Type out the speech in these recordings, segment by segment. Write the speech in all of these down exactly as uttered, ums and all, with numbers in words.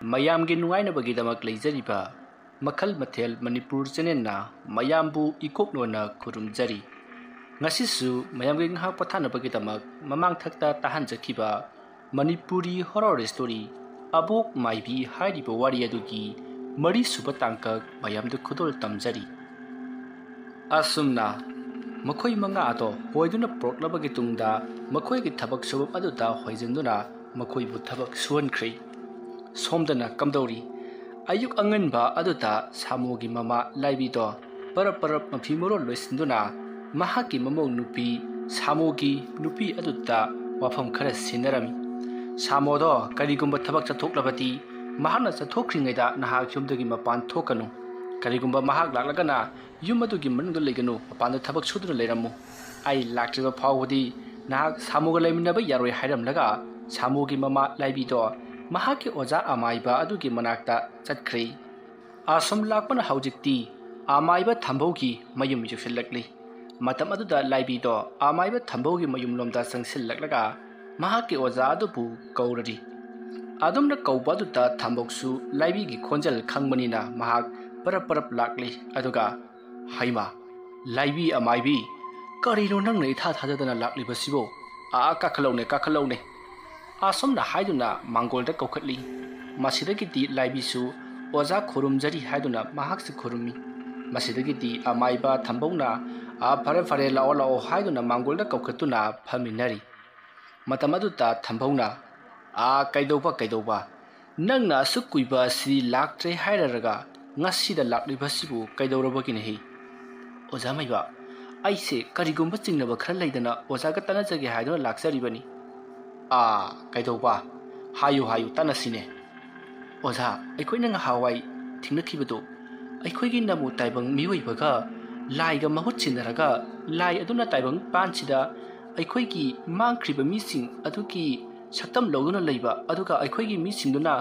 ꯃꯌꯥꯝꯒꯤ ꯅꯨꯡꯉꯥꯏꯅꯕꯒꯤꯗꯃꯛ ꯂꯩꯖꯔꯤꯕ ꯃꯈꯜ ꯃꯊꯦꯜ ꯃꯅꯤꯄꯨꯔ ꯆꯦꯅꯦꯜꯅ ꯃꯌꯥꯝꯕꯨ ꯏꯀꯣꯛꯅꯣꯅ ꯈꯨꯔꯨꯝꯖꯔꯤ꯫ ꯉꯁꯤꯁꯨ ꯃꯌꯥꯝꯒꯤ ꯉꯥꯏꯍꯥꯛ ꯄꯣꯊꯥꯅꯕꯒꯤꯗꯃꯛ ꯃꯃꯥꯡꯊꯛꯇ ꯇꯥꯍꯟꯖꯈꯤꯕ ꯃꯅꯤꯄꯨꯔꯤ ꯍꯣꯔꯣꯔ ꯁ꯭ꯇꯣꯔꯤ ꯑꯕꯣꯛ ꯃꯥꯏꯕꯤ ꯍꯥꯏꯔꯤꯕ ꯋꯥꯔꯤ ꯑꯗꯨꯒꯤ ꯃꯔꯤꯁꯨꯕ ꯇꯥꯡꯀꯛ ꯃꯌꯥꯝꯗ ꯈꯨꯗꯣꯜ ꯇꯝꯖꯔꯤ꯫ ꯑꯁꯨꯝꯅ ꯃꯈꯣꯏ ꯃꯉꯥ ꯑꯗꯣ ꯍꯣꯏꯗꯨꯅ ꯄꯨꯔꯛꯂꯕꯒꯤ ꯇꯨꯡꯗ ꯃꯈꯣꯏꯒꯤ ꯊꯕꯛ ꯁꯨꯐꯝ ꯑꯗꯨꯗ ꯍꯣꯏꯖꯤꯟꯗꯨꯅ ꯃꯈꯣꯏꯕꯨ ꯊꯕꯛ ꯁꯨꯍꯟꯈ꯭ꯔꯦ꯫ ꯁꯣꯝꯗꯅ ꯀꯝꯗꯧꯔꯤ? ꯑꯌꯨꯛ ꯑꯉꯟꯕ ꯑꯗꯨꯗ ꯁꯥꯃꯨꯒꯤ ꯃꯃꯥ ꯂꯥꯏꯕꯤꯗꯣ ꯄꯔꯞ ꯄꯔꯞ ꯃꯐꯤ ꯃꯔꯣꯜ ꯂꯣꯏꯁꯤꯟꯗꯨꯅ ꯃꯍꯥꯛꯀꯤ ꯃꯃꯧ ꯅꯨꯄꯤ ꯁꯥꯃꯨꯒꯤ ꯅꯨꯄꯤ ꯑꯗꯨꯗ ꯋꯥꯐꯝ ꯈꯔ ꯁꯤꯟꯅꯔꯝꯃꯤ꯫ "ꯁꯥꯃꯣꯗꯣ ꯀꯔꯤꯒꯨꯝꯕ ꯊꯕꯛ ꯆꯠꯊꯣꯛꯂꯕꯗꯤ ꯃꯍꯥꯛꯅ ꯆꯠꯊꯣꯛꯈ꯭ꯔꯤꯉꯩꯗ ꯅꯍꯥꯛ ꯌꯨꯝꯗꯒꯤ ꯃꯄꯥꯟ ꯊꯣꯛꯀꯅꯨ꯫ ꯀꯔꯤꯒꯨꯝꯕ ꯃꯍꯥꯛ ꯂꯥꯛꯂꯒꯅ ꯌꯨꯝ ꯑꯗꯨꯒꯤ ꯃꯅꯨꯡꯗ ꯂꯩꯒꯅꯨ, ꯃꯄꯥꯟꯗ ꯊꯕꯛ ꯁꯨꯗꯨꯅ ꯂꯩꯔꯝꯃꯨ꯫ ꯑꯩ ꯂꯥꯛꯇ꯭ꯔꯤꯕ ꯐꯥꯎꯕꯗꯤ ꯅꯍꯥꯛ ꯁꯥꯃꯨꯒ ꯂꯩꯃꯤꯟꯅꯕ ꯌꯥꯔꯣꯏ" ꯍꯥꯏꯔꯝꯂꯒ ꯁꯥꯃꯨꯒꯤ ꯃꯃꯥ ꯂꯥꯏꯕꯤꯗꯣ ꯃꯍꯥꯛꯀꯤ ꯑꯣꯖꯥ ꯑꯃꯥꯏꯕ ꯑꯗꯨꯒꯤ ꯃꯅꯥꯛꯇ ꯆꯠꯈ꯭ꯔꯦ꯫ ꯑꯁꯨꯝ ꯂꯥꯛꯄꯅ ꯍꯧꯖꯤꯛꯇꯤ ꯑꯃꯥꯏꯕ ꯊꯝꯕꯧꯒꯤ ꯃꯌꯨꯝ ꯌꯧꯁꯤꯜꯂꯛꯂꯤ꯫ ꯃꯇꯝ ꯑꯗꯨꯗ ꯂꯥꯏꯕꯤꯗꯣ ꯑꯃꯥꯏꯕ ꯊꯝꯕꯧꯒꯤ ꯃꯌꯨꯝꯂꯣꯝꯗ ꯆꯪꯁꯤꯜꯂꯛꯂꯒ ꯃꯍꯥꯛꯀꯤ ꯑꯣꯖꯥ ꯑꯗꯨꯕꯨ ꯀꯧꯔꯔꯤ꯫ ꯑꯗꯨꯝꯅ ꯀꯧꯕ ꯑꯗꯨꯗ ꯊꯝꯕꯧꯁꯨ ꯂꯥꯏꯕꯤꯒꯤ ꯈꯣꯟꯖꯦꯜ ꯈꯪꯕꯅꯤꯅ ꯃꯍꯥꯛ ꯄꯔꯞ ꯄꯔꯞ ꯂꯥꯛꯂꯤ꯫ ꯑꯗꯨꯒ, "ꯍꯩꯃꯥ, ꯂꯥꯏꯕꯤ ꯑꯃꯥꯏꯕꯤ, ꯀꯔꯤꯅꯣ ꯅꯪꯅ ꯏꯊꯥ ꯊꯥꯖꯗꯅ ꯂꯥꯛꯂꯤꯕꯁꯤꯕꯣ? ꯑꯥ, ꯀꯥꯈꯠꯂꯧꯅꯦ, ꯀꯥꯈꯠꯂꯧꯅꯦ!" ꯑꯁꯨꯝꯅ ꯍꯥꯏꯗꯨꯅ ꯃꯥꯡꯒꯣꯜꯗ ꯀꯧꯈꯠꯂꯤ꯫ ꯃꯁꯤꯗꯒꯤꯗꯤ ꯂꯥꯏꯕꯤꯁꯨ "ꯑꯣꯖꯥ ꯈꯨꯔꯨꯝꯖꯔꯤ" ꯍꯥꯏꯗꯨꯅ ꯃꯍꯥꯛꯁꯨ ꯈꯨꯔꯨꯝꯃꯤ꯫ ꯃꯁꯤꯗꯒꯤꯗꯤ ꯑꯃꯥꯏꯕ ꯊꯝꯕꯧꯅ, "ꯑꯥ, ꯐꯔꯦ, ꯐꯔꯦ, ꯂꯥꯛꯑꯣ, ꯂꯥꯛꯑꯣ" ꯍꯥꯏꯗꯨꯅ ꯃꯥꯡꯒꯣꯜꯗ ꯀꯧꯈꯠꯇꯨꯅ ꯐꯝꯃꯤꯟꯅꯔꯤ꯫ ꯃꯇꯝ ꯑꯗꯨꯗ ꯊꯝꯕꯧꯅ, "ꯑꯥ, ꯀꯩꯗꯧꯕ, ꯀꯩꯗꯧꯕ? ꯅꯪꯅ ꯑꯁꯨꯛ ꯀꯨꯏꯕ ꯑꯁꯤ ꯂꯥꯛꯇ꯭ꯔꯦ ꯍꯥꯏꯔꯔꯒ ꯉꯁꯤꯗ ꯂꯥꯛꯂꯤꯕꯁꯤꯕꯨ ꯀꯩꯗꯧꯔꯕꯒꯤꯅꯍꯦ?" "ꯑꯣꯖꯥ ꯃꯥꯏꯕ, ꯑꯩꯁꯦ ꯀꯔꯤꯒꯨꯝꯕ ꯆꯤꯡꯅꯕ ꯈꯔ ꯂꯩꯗꯅ ꯑꯣꯖꯥꯒ ꯇꯥꯟꯅꯖꯒꯦ ꯍꯥꯏꯗꯨꯅ ꯂꯥꯛꯆꯔꯤꯕꯅꯤ꯫" "ꯑꯥ, ꯀꯩꯗꯧꯕ? ꯍꯥꯏꯌꯨ, ꯍꯥꯏꯌꯨ, ꯇꯥꯟꯅꯁꯤꯅꯦ꯫" "ꯑꯣꯖꯥ, ꯑꯩꯈꯣꯏꯅ ꯉꯍꯥꯟꯋꯥꯏ ꯊꯦꯡꯅꯈꯤꯕꯗꯣ, ꯑꯩꯈꯣꯏꯒꯤ ꯅꯃꯨ ꯇꯥꯏꯕꯪ ꯃꯤꯑꯣꯏꯕꯒ ꯂꯥꯏꯒ ꯃꯍꯨꯠ ꯁꯤꯟꯅꯔꯒ ꯂꯥꯏ ꯑꯗꯨꯅ ꯇꯥꯏꯕꯪ ꯄꯥꯟꯁꯤꯗ ꯑꯩꯈꯣꯏꯒꯤ ꯃꯥꯡꯈ꯭ꯔꯤꯕ ꯃꯤꯁꯤꯡ ꯑꯗꯨꯒꯤ ꯁꯛꯇꯝ ꯂꯧꯗꯨꯅ ꯂꯩꯕ, ꯑꯗꯨꯒ ꯑꯩꯈꯣꯏꯒꯤ ꯃꯤꯁꯤꯡꯗꯨꯅ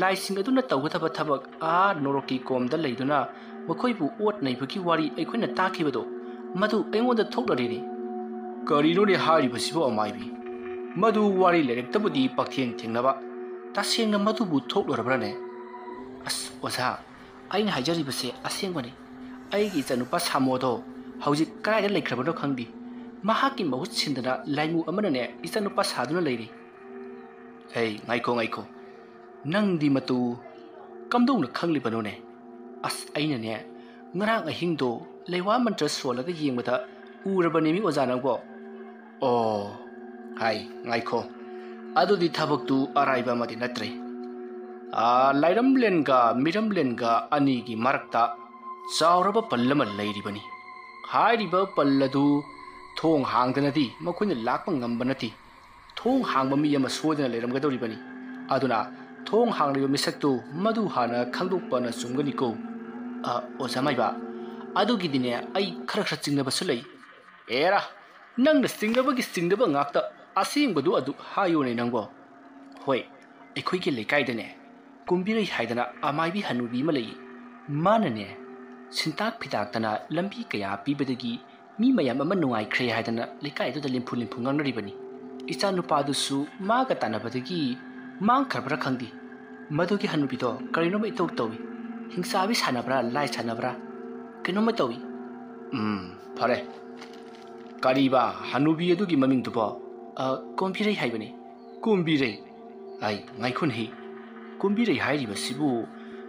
ꯂꯥꯏꯁꯤꯡ ꯑꯗꯨꯅ ꯇꯧꯒꯗꯕ ꯊꯕꯛ ꯑꯥ ꯅꯣꯔꯣꯛꯀꯤ ꯀꯣꯝꯗ ꯂꯩꯗꯨꯅ ꯃꯈꯣꯏꯕꯨ ꯑꯣꯠ ꯅꯩꯕꯒꯤ ꯋꯥꯔꯤ ꯑꯩꯈꯣꯏꯅ ꯇꯥꯈꯤꯕꯗꯣ, ꯃꯗꯨ ꯑꯩꯉꯣꯟꯗ ꯊꯣꯛꯂꯔꯤꯅꯤ꯫" "ꯀꯔꯤꯅꯣꯅꯦ ꯍꯥꯏꯔꯤꯕꯁꯤꯕꯨ ꯑꯃꯥꯏꯕꯤ? ꯃꯗꯨ ꯋꯥꯔꯤ ꯂꯥꯏꯔꯤꯛꯇꯕꯨꯗꯤ ꯄꯥꯛꯊꯦꯡ ꯊꯦꯡꯅꯕ, ꯇꯁꯦꯡꯅ ꯃꯗꯨꯕꯨ ꯊꯣꯛꯂꯨꯔꯕ꯭ꯔꯥꯅꯦ? ꯑꯁ ꯑꯣꯖꯥ, ꯑꯩꯅ ꯍꯥꯏꯖꯔꯤꯕꯁꯦ ꯑꯁꯦꯡꯕꯅꯤ꯫ ꯑꯩꯒꯤ ꯏꯆꯥꯅꯨꯄꯥ ꯁꯥꯃꯣꯗꯣ ꯍꯧꯖꯤꯛ ꯀꯗꯥꯏꯗ ꯂꯩꯈ꯭ꯔꯕꯅꯣ ꯈꯪꯗꯦ꯫ ꯃꯍꯥꯛꯀꯤ ꯃꯍꯨꯠ ꯁꯤꯟꯗꯅ ꯂꯥꯏꯃꯨ ꯑꯃꯅꯅꯦ ꯏꯆꯥꯅꯨꯄꯥ ꯁꯥꯗꯨꯅ ꯂꯩꯔꯤ꯫ ꯍꯩ, ꯉꯥꯏꯈꯣ ꯉꯥꯏꯈꯣ, ꯅꯪꯗꯤ ꯃꯇꯨ ꯀꯝꯗꯧꯅ ꯈꯪꯂꯤꯕꯅꯣꯅꯦ? ꯑꯁ, ꯑꯩꯅꯅꯦ ꯉꯔꯥꯡ ꯑꯍꯤꯡꯗꯣ ꯂꯩꯋꯥ ꯃꯟꯇ꯭ꯔ ꯁꯣꯜꯂꯒ ꯌꯦꯡꯕꯗ ꯎꯔꯕꯅꯦꯃꯤ ꯑꯣꯖꯥ ꯅꯪꯕꯣ꯫ ꯑꯣ, ꯍꯥꯏ, ꯉꯥꯏꯈꯣ, ꯑꯗꯨꯗꯤ ꯊꯕꯛꯇꯨ ꯑꯔꯥꯏꯕ ꯑꯃꯗꯤ ꯅꯠꯇ꯭ꯔꯦ꯫ ꯑꯥ, ꯂꯥꯏꯔꯝꯂꯦꯟꯒ ꯃꯤꯔꯝꯂꯦꯟꯒ ꯑꯅꯤꯒꯤ ꯃꯔꯛꯇ ꯆꯥꯎꯔꯕ ꯄꯜ ꯑꯃ ꯂꯩꯔꯤꯕꯅꯤ꯫ ꯍꯥꯏꯔꯤꯕ ꯄꯜ ꯑꯗꯨ ꯊꯣꯡ ꯍꯥꯡꯗꯅꯗꯤ ꯃꯈꯣꯏꯅ ꯂꯥꯛꯄ ꯉꯝꯕ ꯅꯠꯇꯦ꯫ ꯊꯣꯡ ꯍꯥꯡꯕ ꯃꯤ ꯑꯃ ꯁꯣꯏꯗꯅ ꯂꯩꯔꯝꯒꯗꯧꯔꯤꯕꯅꯤ꯫ ꯑꯗꯨꯅ ꯊꯣꯡ ꯍꯥꯡꯂꯤꯕ ꯃꯤꯁꯛꯇꯨ ꯃꯗꯨ ꯍꯥꯟꯅ ꯈꯪꯗꯣꯛꯄꯅ ꯆꯨꯝꯒꯅꯤꯀꯣ꯫ ꯑ, ꯑꯣꯖꯥ ꯃꯥꯏꯕ, ꯑꯗꯨꯒꯤꯗꯤꯅꯦ ꯑꯩ ꯈꯔ ꯈꯔ ꯆꯤꯡꯅꯕꯁꯨ ꯂꯩ꯫ ꯑꯦꯔꯥ, ꯅꯪꯅ ꯆꯤꯡꯅꯕꯒꯤ ꯆꯤꯡꯅꯕ ꯉꯥꯛꯇ, ꯑꯁꯦꯡꯕꯗꯨ ꯑꯗꯨ ꯍꯥꯏꯌꯨꯅꯦ ꯅꯪꯕꯣ꯫ ꯍꯣꯏ, ꯑꯩꯈꯣꯏꯒꯤ ꯂꯩꯀꯥꯏꯗꯅꯦ ꯀꯨꯝꯕꯤꯔꯩ ꯍꯥꯏꯗꯅ ꯑꯃꯥꯏꯕꯤ ꯍꯅꯨꯕꯤ ꯑꯃ ꯂꯩꯌꯦ꯫ ꯃꯥꯅꯅꯦ ꯁꯤꯟꯇꯥꯛ ꯐꯤꯇꯥꯛꯇꯅ ꯂꯝꯕꯤ ꯀꯌꯥ ꯄꯤꯕꯗꯒꯤ ꯃꯤ ꯃꯌꯥꯝ ꯑꯃ ꯅꯨꯡꯉꯥꯏꯈ꯭ꯔꯦ ꯍꯥꯏꯗꯅ ꯂꯩꯀꯥꯏ ꯑꯗꯨꯗ ꯂꯤꯝꯐꯨ ꯂꯤꯝꯐꯨ ꯉꯥꯡꯅꯔꯤꯕꯅꯤ꯫ ꯏꯆꯥ ꯅꯨꯄꯥꯗꯨꯁꯨ ꯃꯥꯒ ꯇꯥꯟꯅꯕꯗꯒꯤ ꯃꯥꯡꯈ꯭ꯔꯕ꯭ꯔꯥ ꯈꯪꯗꯦ꯫ ꯃꯗꯨꯒꯤ ꯍꯅꯨꯕꯤꯗꯣ ꯀꯔꯤꯅꯣꯝꯃ ꯏꯇꯧ ꯇꯧꯏ꯫ ꯍꯤꯡꯆꯥꯕꯤ ꯁꯥꯟꯅꯕ꯭ꯔꯥ, ꯂꯥꯏ ꯁꯥꯟꯅꯕ꯭ꯔꯥ, ꯀꯩꯅꯣꯝꯃ ꯇꯧꯏ꯫ ꯎꯝ, ꯐꯔꯦ꯫ ꯀꯔꯤꯕ ꯍꯅꯨꯕꯤ ꯑꯗꯨꯒꯤ ꯃꯃꯤꯡꯗꯨꯕꯣ? ꯑ, ꯀꯣꯝꯕꯤꯔꯩ ꯍꯥꯏꯕꯅꯤ꯫ ꯀꯣꯝꯕꯤꯔꯩ? ꯑꯩ, ꯉꯥꯏꯈꯣꯅꯦꯍꯦ꯫ ꯀꯣꯝꯕꯤꯔꯩ ꯍꯥꯏꯔꯤꯕꯁꯤꯕꯨ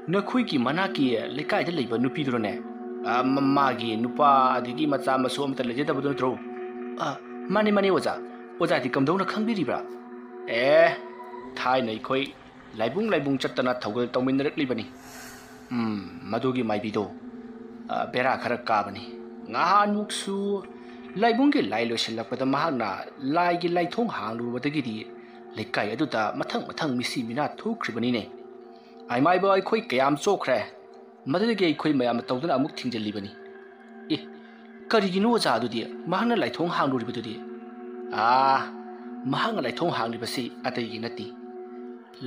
ꯅꯈꯣꯏꯒꯤ ꯃꯅꯥꯛꯀꯤ ꯂꯩꯀꯥꯏꯗ ꯂꯩꯕ ꯅꯨꯄꯤꯗꯨꯔꯣꯅꯦ? ꯑ, ꯃ-, ꯃꯥꯒꯤ ꯅꯨꯄꯥ ꯑꯗꯒꯤ ꯃꯆꯥ ꯃꯁꯨ ꯑꯃꯠꯇ ꯂꯩꯖꯗꯕꯗꯨ ꯅꯠꯇ꯭ꯔꯣ? ꯑ, ꯃꯥꯅꯦ, ꯃꯥꯅꯦ ꯑꯣꯖꯥ꯫ ꯑꯣꯖꯥꯗꯤ ꯀꯝꯗꯧꯅ ꯈꯪꯕꯤꯔꯤꯕ꯭ꯔꯥ? ꯑꯦ, ꯊꯥꯏꯅ ꯑꯩꯈꯣꯏ ꯂꯥꯏꯕꯨꯡ ꯂꯥꯏꯕꯨꯡ ꯆꯠꯇꯅ ꯊꯧꯒꯜ ꯇꯧꯃꯤꯟꯅꯔꯛꯂꯤꯕꯅꯤ꯫ ꯎꯝ, ꯃꯗꯨꯒꯤ ꯃꯥꯏꯕꯤꯗꯣ, ꯑ, ꯕꯦꯔꯥ ꯈꯔ ꯀꯥꯕꯅꯤ꯫ ꯉꯍꯥꯟꯃꯨꯛꯁꯨ ꯂꯥꯏꯕꯨꯡꯒꯤ ꯂꯥꯏ ꯂꯣꯏꯁꯤꯜꯂꯛꯄꯗ ꯃꯍꯥꯛꯅ ꯂꯥꯏꯒꯤ ꯂꯥꯏꯊꯣꯡ ꯍꯥꯡꯂꯨꯕꯗꯒꯤꯗꯤ ꯂꯩꯀꯥꯏ ꯑꯗꯨꯗ ꯃꯊꯪ ꯃꯊꯪ ꯃꯤꯁꯤ ꯃꯤꯅꯥ ꯊꯣꯛꯈ꯭ꯔꯤꯕꯅꯤꯅꯦ꯫ ꯑꯥꯏꯃꯥꯏꯕ ꯑꯩꯈꯣꯏ ꯀꯌꯥꯝ ꯆꯣꯛꯈ꯭ꯔꯦ꯫ ꯃꯗꯨꯗꯒꯤ ꯑꯩꯈꯣꯏ ꯃꯌꯥꯝꯅ ꯇꯧꯗꯨꯅ ꯑꯃꯨꯛ ꯊꯤꯡꯖꯤꯜꯂꯤꯕꯅꯤ꯫ ꯑꯦ, ꯀꯔꯤꯒꯤꯅꯣ ꯑꯣꯖꯥ ꯑꯗꯨꯗꯤ? ꯃꯍꯥꯛꯅ ꯂꯥꯏꯊꯣꯡ ꯍꯥꯡꯂꯨꯔꯤꯕꯗꯨꯗꯤ? ꯑꯥ, ꯃꯍꯥꯛꯅ ꯂꯥꯏꯊꯣꯡ ꯍꯥꯡꯂꯤꯕꯁꯤ ꯑꯇꯩꯒꯤ ꯅꯠꯇꯦ꯫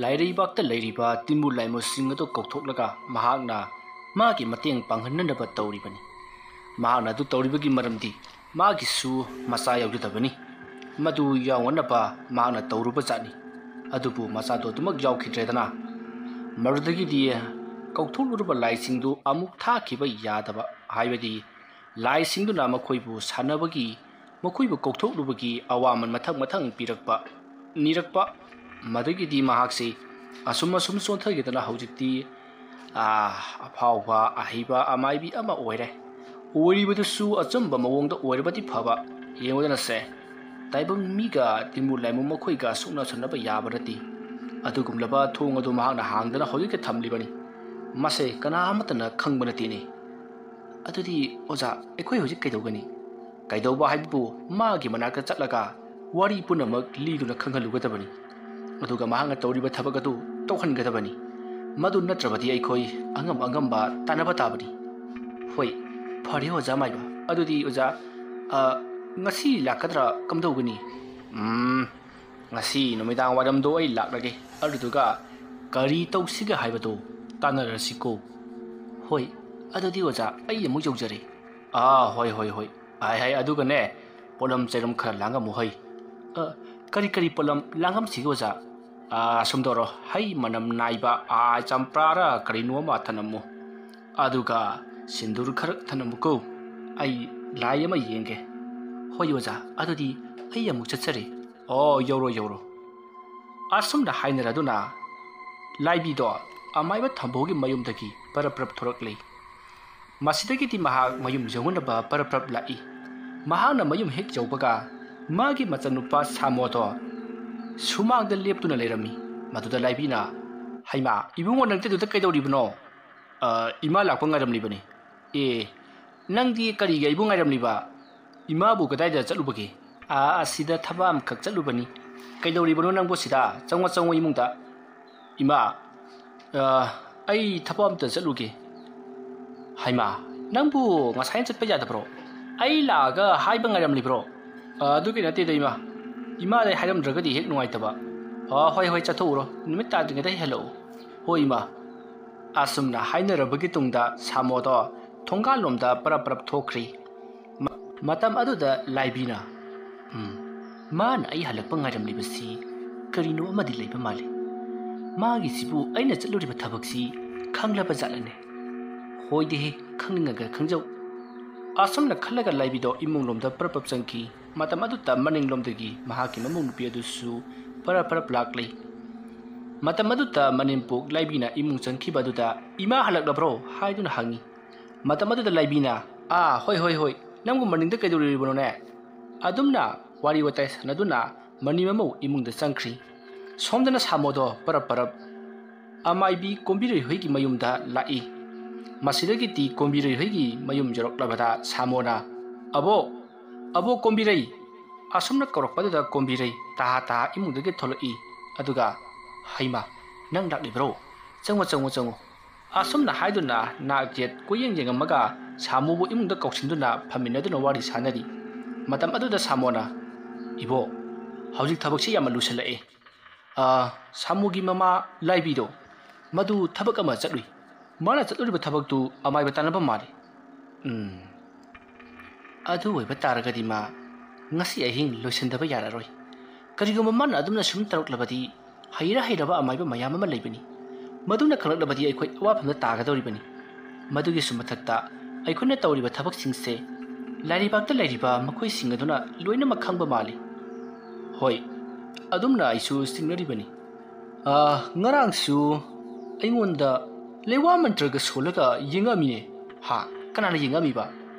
ꯂꯥꯏꯔꯩꯕꯥꯛꯇ ꯂꯩꯔꯤꯕ ꯇꯤꯟꯕꯨ ꯂꯥꯏꯃꯨꯁꯤꯡ ꯑꯗꯨ ꯀꯧꯊꯣꯛꯂꯒ ꯃꯍꯥꯛꯅ ꯃꯥꯒꯤ ꯃꯇꯦꯡ ꯄꯥꯡꯍꯟꯅꯅꯕ ꯇꯧꯔꯤꯕꯅꯤ꯫ ꯃꯍꯥꯛꯅ ꯑꯗꯨ ꯇꯧꯔꯤꯕꯒꯤ ꯃꯔꯝꯗꯤ ꯃꯥꯒꯤꯁꯨ ꯃꯆꯥ ꯌꯥꯎꯖꯗꯕꯅꯤ꯫ ꯃꯗꯨ ꯌꯥꯎꯅꯅꯕ ꯃꯍꯥꯛꯅ ꯇꯧꯔꯨꯕ ꯖꯥꯠꯅꯤ꯫ ꯑꯗꯨꯕꯨ ꯃꯆꯥꯗꯣ ꯑꯗꯨꯃꯛ ꯌꯥꯎꯈꯤꯗ꯭ꯔꯦꯗꯅ꯫ ꯃꯗꯨꯗꯒꯤꯗꯤ ꯀꯧꯊꯣꯛꯂꯨꯔꯕ ꯂꯥꯏꯁꯤꯡꯗꯨ ꯑꯃꯨꯛ ꯊꯥꯈꯤꯕ ꯌꯥꯗꯕ, ꯍꯥꯏꯕꯗꯤ ꯂꯥꯏꯁꯤꯡꯗꯨꯅ ꯃꯈꯣꯏꯕꯨ ꯁꯥꯟꯅꯕꯒꯤ, ꯃꯈꯣꯏꯕꯨ ꯀꯧꯊꯣꯛꯂꯨꯕꯒꯤ ꯑꯋꯥꯃꯟ ꯃꯊꯪ ꯃꯊꯪ ꯄꯤꯔꯛꯄ, ꯅꯤꯔꯛꯄ꯫ ꯃꯗꯨꯒꯤꯗꯤ ꯃꯍꯥꯛꯁꯤ ꯑꯁꯨꯝ ꯑꯁꯨꯝ ꯁꯣꯟꯊꯈꯤꯗꯅ ꯍꯧꯖꯤꯛꯇꯤ, ꯑꯥ, ꯑꯐꯥꯎꯕ, ꯑꯍꯩꯕ ꯑꯃꯥꯏꯕꯤ ꯑꯃ ꯑꯣꯏꯔꯦ꯫ ꯑꯣꯏꯔꯤꯕꯗꯨꯁꯨ ꯑꯆꯨꯝꯕ ꯃꯑꯣꯡꯗ ꯑꯣꯏꯔꯕꯗꯤ ꯐꯕ꯫ ꯌꯦꯡꯉꯨꯗꯅꯁꯦ, ꯇꯥꯏꯕꯪ ꯃꯤꯒ ꯇꯤꯟꯃꯨ ꯂꯥꯏꯃꯨ ꯃꯈꯣꯏꯒ ꯁꯨꯛꯅ ꯁꯨꯅꯕ ꯌꯥꯕ ꯅꯠꯇꯦ꯫ ꯑꯗꯨꯒꯨꯝꯂꯕ ꯊꯣꯡ ꯑꯗꯨ ꯃꯍꯥꯛꯅ ꯍꯥꯡꯗꯅ ꯍꯧꯖꯤꯛꯇ ꯊꯝꯂꯤꯕꯅꯤ꯫ ꯃꯁꯦ ꯀꯅꯥ ꯑꯃꯠꯇꯅ ꯈꯪꯕ ꯅꯠꯇꯦꯅꯦ꯫ ꯑꯗꯨꯗꯤ ꯑꯣꯖꯥ, ꯑꯩꯈꯣꯏ ꯍꯧꯖꯤꯛ ꯀꯩꯗꯧꯒꯅꯤ? ꯀꯩꯗꯧꯕ ꯍꯥꯏꯕꯕꯨ ꯃꯥꯒꯤ ꯃꯅꯥꯛꯇ ꯆꯠꯂꯒ ꯋꯥꯔꯤ ꯄꯨꯝꯅꯃꯛ ꯂꯤꯗꯨꯅ ꯈꯪꯍꯜꯂꯨꯒꯗꯕꯅꯤ꯫ ꯑꯗꯨꯒ ꯃꯍꯥꯛꯅ ꯇꯧꯔꯤꯕ ꯊꯕꯛ ꯑꯗꯨ ꯇꯧꯍꯟꯒꯗꯕꯅꯤ꯫ ꯃꯗꯨ ꯅꯠꯇ꯭ꯔꯕꯗꯤ ꯑꯩꯈꯣꯏ ꯑꯉꯝ ꯑꯉꯝꯕ ꯇꯥꯟꯅꯕ ꯇꯥꯕꯅꯤ꯫ ꯍꯣꯏ, ꯐꯔꯦ ꯑꯣꯖꯥ ꯃꯥꯏꯕ꯫ ꯑꯗꯨꯗꯤ ꯑꯣꯖꯥ, ꯑ, ꯉꯁꯤ ꯂꯥꯛꯀꯗ꯭ꯔꯥ ꯀꯝꯗꯧꯒꯅꯤ? ꯎꯝ, ꯉꯁꯤ ꯅꯨꯃꯤꯗꯥꯡ ꯋꯥꯏꯔꯝꯗꯣ ꯑꯩ ꯂꯥꯛꯂꯒꯦ꯫ ꯑꯗꯨꯗꯨꯒ ꯀꯔꯤ ꯇꯧꯁꯤꯒꯦ ꯍꯥꯏꯕꯗꯣ ꯇꯥꯟꯅꯔꯁꯤꯀꯣ꯫ ꯍꯣꯏ, ꯑꯗꯨꯗꯤ ꯑꯣꯖꯥ, ꯑꯩ ꯑꯃꯨꯛ ꯌꯧꯖꯔꯦ꯫ ꯑꯥ, ꯍꯣꯏ, ꯍꯣꯏ, ꯍꯣꯏ꯫ ꯍꯥꯏ, ꯍꯥꯏ, ꯑꯗꯨꯒꯅꯦ, ꯄꯣꯠꯂꯝ ꯆꯩꯔꯝ ꯈꯔ ꯂꯥꯡꯉꯝꯃꯨ ꯍꯩ꯫ ꯑ, ꯀꯔꯤ ꯀꯔꯤ ꯄꯣꯠꯂꯝ ꯂꯥꯡꯉꯝꯁꯤꯒꯦ ꯑꯣꯖꯥ? ꯑꯥ, ꯁꯨꯝ ꯇꯧꯔꯣ, ꯍꯩ ꯃꯅꯝ ꯅꯥꯏꯕ, ꯑꯥ, ꯆꯝꯄ꯭ꯔꯥꯔ ꯀꯔꯤꯅꯣ ꯑꯃ ꯊꯅꯝꯃꯨ꯫ ꯑꯗꯨꯒ ꯁꯤꯟꯗꯨꯔ ꯈꯔ ꯊꯅꯝꯃꯨꯀꯣ꯫ ꯑꯩ ꯂꯥꯏ ꯑꯃ ꯌꯦꯡꯒꯦ꯫ ꯍꯣꯏ ꯑꯣꯖꯥ, ꯑꯗꯨꯗꯤ ꯑꯩ ꯑꯃꯨꯛ ꯆꯠꯆꯔꯦ꯫ ꯑꯣ, ꯌꯧꯔꯣ, ꯌꯧꯔꯣ꯫ ꯑꯁꯨꯝꯅ ꯍꯥꯏꯅꯔꯗꯨꯅ ꯂꯥꯏꯕꯤꯗꯣ ꯑꯃꯥꯏꯕ ꯊꯝꯕꯧꯒꯤ ꯃꯌꯨꯝꯗꯒꯤ ꯄꯔꯞ ꯄꯔꯞ ꯊꯣꯔꯛꯂꯦ꯫ ꯃꯁꯤꯗꯒꯤꯗꯤ ꯃꯍꯥꯛ ꯃꯌꯨꯝ ꯌꯧꯅꯅꯕ ꯄꯔꯞ ꯄꯔꯞ ꯂꯥꯛꯏ꯫ ꯃꯍꯥꯛꯅ ꯃꯌꯨꯝ ꯍꯦꯛ ꯌꯧꯕꯒ ꯃꯥꯒꯤ ꯃꯆꯟꯅꯨꯄꯥ ꯁꯥꯃꯣꯗꯣ ꯁꯨꯃꯥꯡꯗ ꯂꯦꯞꯇꯨꯅ ꯂꯩꯔꯝꯃꯤ꯫ ꯃꯗꯨꯗ ꯂꯥꯏꯕꯤꯅ, "ꯍꯩꯃꯥ, ꯏꯕꯨꯡꯉꯣ, ꯅꯪꯗꯤ ꯑꯗꯨꯗ ꯀꯩꯗꯧꯔꯤꯕꯅꯣ?" "ꯑ, ꯏꯃꯥ ꯂꯥꯛꯄ ꯉꯥꯏꯔꯝꯂꯤꯕꯅꯤ꯫" "ꯑꯦ, ꯅꯪꯗꯤ ꯀꯔꯤꯒꯤ ꯑꯩꯕꯨ ꯉꯥꯏꯔꯝꯂꯤꯕ? ꯏꯃꯥꯕꯨ ꯀꯗꯥꯏꯗ ꯆꯠꯂꯨꯕꯒꯦ?" "ꯑꯥ, ꯑꯁꯤꯗ ꯊꯕꯛ ꯑꯃꯈꯛ ꯆꯠꯂꯨꯕꯅꯤ꯫" "ꯀꯩꯗꯧꯔꯤꯕꯅꯣ ꯅꯪꯕꯨ ꯁꯤꯗ? ꯆꯪꯉꯣ, ꯆꯪꯉꯣ ꯏꯃꯨꯡꯗ꯫" "ꯏꯃꯥ, ꯑ, ꯑꯩ ꯊꯕꯛ ꯑꯝꯇ ꯆꯠꯂꯨꯒꯦ꯫" "ꯍꯩꯃꯥ, ꯅꯪꯕꯨ ꯉꯁꯥꯏꯅ ꯆꯠꯄ ꯌꯥꯗꯕ꯭ꯔꯣ? ꯑꯩ ꯂꯥꯛꯑꯒ ꯍꯥꯏꯕ ꯉꯥꯏꯔꯝꯂꯤꯕ꯭ꯔꯣ?" "ꯑ, ꯑꯗꯨꯒꯤ ꯅꯠꯇꯦꯗ ꯏꯃꯥ꯫ ꯏꯃꯥꯗ ꯑꯩ ꯍꯥꯏꯔꯝꯗ꯭ꯔꯒꯗꯤ ꯍꯦꯛ ꯅꯨꯡꯉꯥꯏꯇꯕ꯫" "ꯑ, ꯍꯣꯏ, ꯍꯣꯏ, ꯆꯠꯊꯣꯛꯎꯔꯣ꯫ ꯅꯨꯃꯤꯠ ꯇꯥꯗ꯭ꯔꯤꯉꯩꯗ ꯍꯦꯛ ꯍꯜꯂꯛꯎ꯫" "ꯍꯣꯏ ꯏꯃꯥ꯫" ꯑꯁꯨꯝꯅ ꯍꯥꯏꯅꯔꯕꯒꯤ ꯇꯨꯡꯗ ꯁꯥꯃꯣꯗꯣ ꯊꯣꯡꯒꯥꯜꯂꯣꯝꯗ ꯄꯔꯞ ꯄꯔꯞ ꯊꯣꯛꯈ꯭ꯔꯤ꯫ ꯃ-, ꯃꯇꯝ ꯑꯗꯨꯗ ꯂꯥꯏꯕꯤꯅ, "ꯎꯝ, ꯃꯥꯅ ꯑꯩ ꯍꯜꯂꯛꯄ ꯉꯥꯏꯔꯝꯂꯤꯕꯁꯤ ꯀꯔꯤꯅꯣ ꯑꯃꯗꯤ ꯂꯩꯕ ꯃꯥꯜꯂꯤ꯫ ꯃꯥꯒꯤꯁꯤꯕꯨ ꯑꯩꯅ ꯆꯠꯂꯨꯔꯤꯕ ꯊꯕꯛꯁꯤ ꯈꯪꯂꯕ ꯖꯥꯠꯂꯅꯦ? ꯍꯣꯏꯗꯦꯍꯦ, ꯈꯪꯅꯤꯡꯉꯒ ꯈꯪꯖꯧ꯫ ꯑꯁꯨꯝꯅ ꯈꯜꯂꯒ ꯂꯥꯏꯕꯤꯗꯣ ꯏꯃꯨꯡꯂꯣꯝꯗ ꯄꯔꯞ ꯄꯔꯞ ꯆꯪꯈꯤ꯫ ꯃꯇꯝ ꯑꯗꯨꯗ ꯃꯅꯤꯡꯂꯣꯝꯗꯒꯤ ꯃꯍꯥꯛꯀꯤ ꯃꯃꯧ ꯅꯨꯄꯤ ꯑꯗꯨꯁꯨ ꯄꯔꯞ ꯄꯔꯞ ꯂꯥꯛꯂꯤ꯫ ꯃꯇꯝ ꯑꯗꯨꯗ ꯃꯅꯦꯝꯄꯣꯛ ꯂꯥꯏꯕꯤꯅ ꯏꯃꯨꯡ ꯆꯪꯈꯤꯕ ꯑꯗꯨꯗ, "ꯏꯃꯥ ꯍꯜꯂꯛꯂꯕ꯭ꯔꯣ?" ꯍꯥꯏꯗꯨꯅ ꯍꯪꯉꯤ꯫ ꯃꯇꯝ ꯑꯗꯨꯗ ꯂꯥꯏꯕꯤꯅ, "ꯑꯥ, ꯍꯣꯏ, ꯍꯣꯏ, ꯍꯣꯏ, ꯅꯪꯕꯨ ꯃꯅꯤꯡꯗ ꯀꯩꯗꯧꯔꯤꯕꯅꯣꯅꯦ?" ꯑꯗꯨꯝꯅ ꯋꯥꯔꯤ ꯋꯥꯇꯥꯏ ꯁꯥꯟꯅꯗꯨꯅ ꯃꯅꯤ ꯃꯃꯧ ꯏꯃꯨꯡꯗ ꯆꯪꯈ꯭ꯔꯤ꯫ ꯁꯣꯝꯗꯅ ꯁꯥꯃꯣꯗꯣ ꯄꯔꯞ ꯄꯔꯞ ꯑꯃꯥꯏꯕꯤ ꯀꯣꯝꯕꯤꯔꯩ ꯍꯣꯏꯒꯤ ꯃꯌꯨꯝꯗ ꯂꯥꯛꯏ꯫ ꯃꯁꯤꯗꯒꯤꯗꯤ ꯀꯣꯝꯕꯤꯔꯩ ꯍꯣꯏꯒꯤ ꯃꯌꯨꯝ ꯌꯧꯔꯛꯂꯕꯗ ꯁꯥꯃꯣꯅ, "ꯑꯕꯣ, ꯑꯕꯣ ꯀꯣꯝꯕꯤꯔꯩ!" ꯑꯁꯨꯝꯅ ꯀꯧꯔꯛꯄꯗꯨꯗ ꯀꯣꯝꯕꯤꯔꯩ ꯇꯍꯥ ꯇꯍꯥ ꯏꯃꯨꯡꯗꯒꯤ ꯊꯣꯛꯂꯛꯏ꯫ ꯑꯗꯨꯒ, "ꯍꯩꯃꯥ, ꯅꯪ ꯂꯥꯛꯂꯤꯕ꯭ꯔꯣ? ꯆꯪꯉꯣ, ꯆꯪꯉꯣ, ꯆꯪꯉꯣ꯫" ꯑꯁꯨꯝꯅ ꯍꯥꯏꯗꯨꯅ ꯅꯥꯛ ꯌꯦꯠ ꯀꯣꯏꯌꯦꯡ ꯌꯦꯡꯉꯝꯃꯒ ꯁꯥꯃꯨꯕꯨ ꯏꯃꯨꯡꯗ ꯀꯧꯁꯤꯟꯗꯨꯅ ꯐꯝꯃꯤꯟꯅꯗꯨꯅ ꯋꯥꯔꯤ ꯁꯥꯟꯅꯔꯤ꯫ ꯃꯇꯝ ꯑꯗꯨꯗ ꯁꯥꯃꯣꯅ, "ꯏꯕꯣ, ꯍꯧꯖꯤꯛ ꯊꯕꯛꯁꯤ ꯌꯥꯝꯅ ꯂꯨꯁꯜꯂꯛꯑꯦ꯫ ꯑꯥ, ꯁꯥꯃꯨꯒꯤ ꯃꯃꯥ ꯂꯥꯏꯕꯤꯗꯣ, ꯃꯗꯨ ꯊꯕꯛ ꯑꯃ ꯆꯠꯂꯨꯏ꯫ ꯃꯥꯅ ꯆꯠꯂꯨꯔꯤꯕ ꯊꯕꯛꯇꯨ ꯑꯃꯥꯏꯕ ꯇꯥꯟꯅꯕ ꯃꯥꯜꯂꯤ꯫ ꯎꯝ, ꯑꯗꯨ ꯑꯣꯏꯕ ꯇꯥꯔꯒꯗꯤ ꯃꯥ ꯉꯁꯤ ꯑꯍꯤꯡ ꯂꯣꯏꯁꯤꯟꯗꯕ ꯌꯥꯔꯔꯣꯏ꯫ ꯀꯔꯤꯒꯨꯝꯕ ꯃꯥꯅ ꯑꯗꯨꯝꯅ ꯁꯨꯝ ꯇꯧꯔꯛꯂꯕꯗꯤ ꯍꯩꯔ ꯍꯩꯔꯕ ꯑꯃꯥꯏꯕ ꯃꯌꯥꯝ ꯑꯃ ꯂꯩꯕꯅꯤ꯫ ꯃꯗꯨꯅ ꯈꯪꯂꯛꯂꯕꯗꯤ ꯑꯩꯈꯣꯏ ꯑꯋꯥꯐꯝꯗ ꯇꯥꯒꯗꯧꯔꯤꯕꯅꯤ꯫ ꯃꯗꯨꯒꯤꯁꯨ ꯃꯊꯛꯇ ꯑꯩꯈꯣꯏꯅ ꯇꯧꯔꯤꯕ ꯊꯕꯛꯁꯤꯡꯁꯦ ꯂꯥꯏꯔꯩꯕꯥꯛꯇ ꯂꯩꯔꯤꯕ ꯃꯈꯣꯏꯁꯤꯡ ꯑꯗꯨꯅ ꯂꯣꯏꯅꯃꯛ ꯈꯪꯕ ꯃꯥꯜꯂꯤ꯫" "ꯍꯣꯏ, ꯑꯗꯨꯝꯅ ꯑꯩꯁꯨ ꯆꯤꯡꯅꯔꯤꯕꯅꯤ꯫ ꯑꯥ, ꯉꯔꯥꯡꯁꯨ ꯑꯩꯉꯣꯟꯗ ꯂꯩꯋꯥ ꯃꯟꯇ꯭ꯔꯒ ꯁꯣꯜꯂꯒ ꯌꯦꯡꯉꯝꯃꯤꯅꯦ꯫" "ꯍꯥ? ꯀꯅꯥꯅ ꯌꯦꯡꯉꯝꯃꯤꯕ?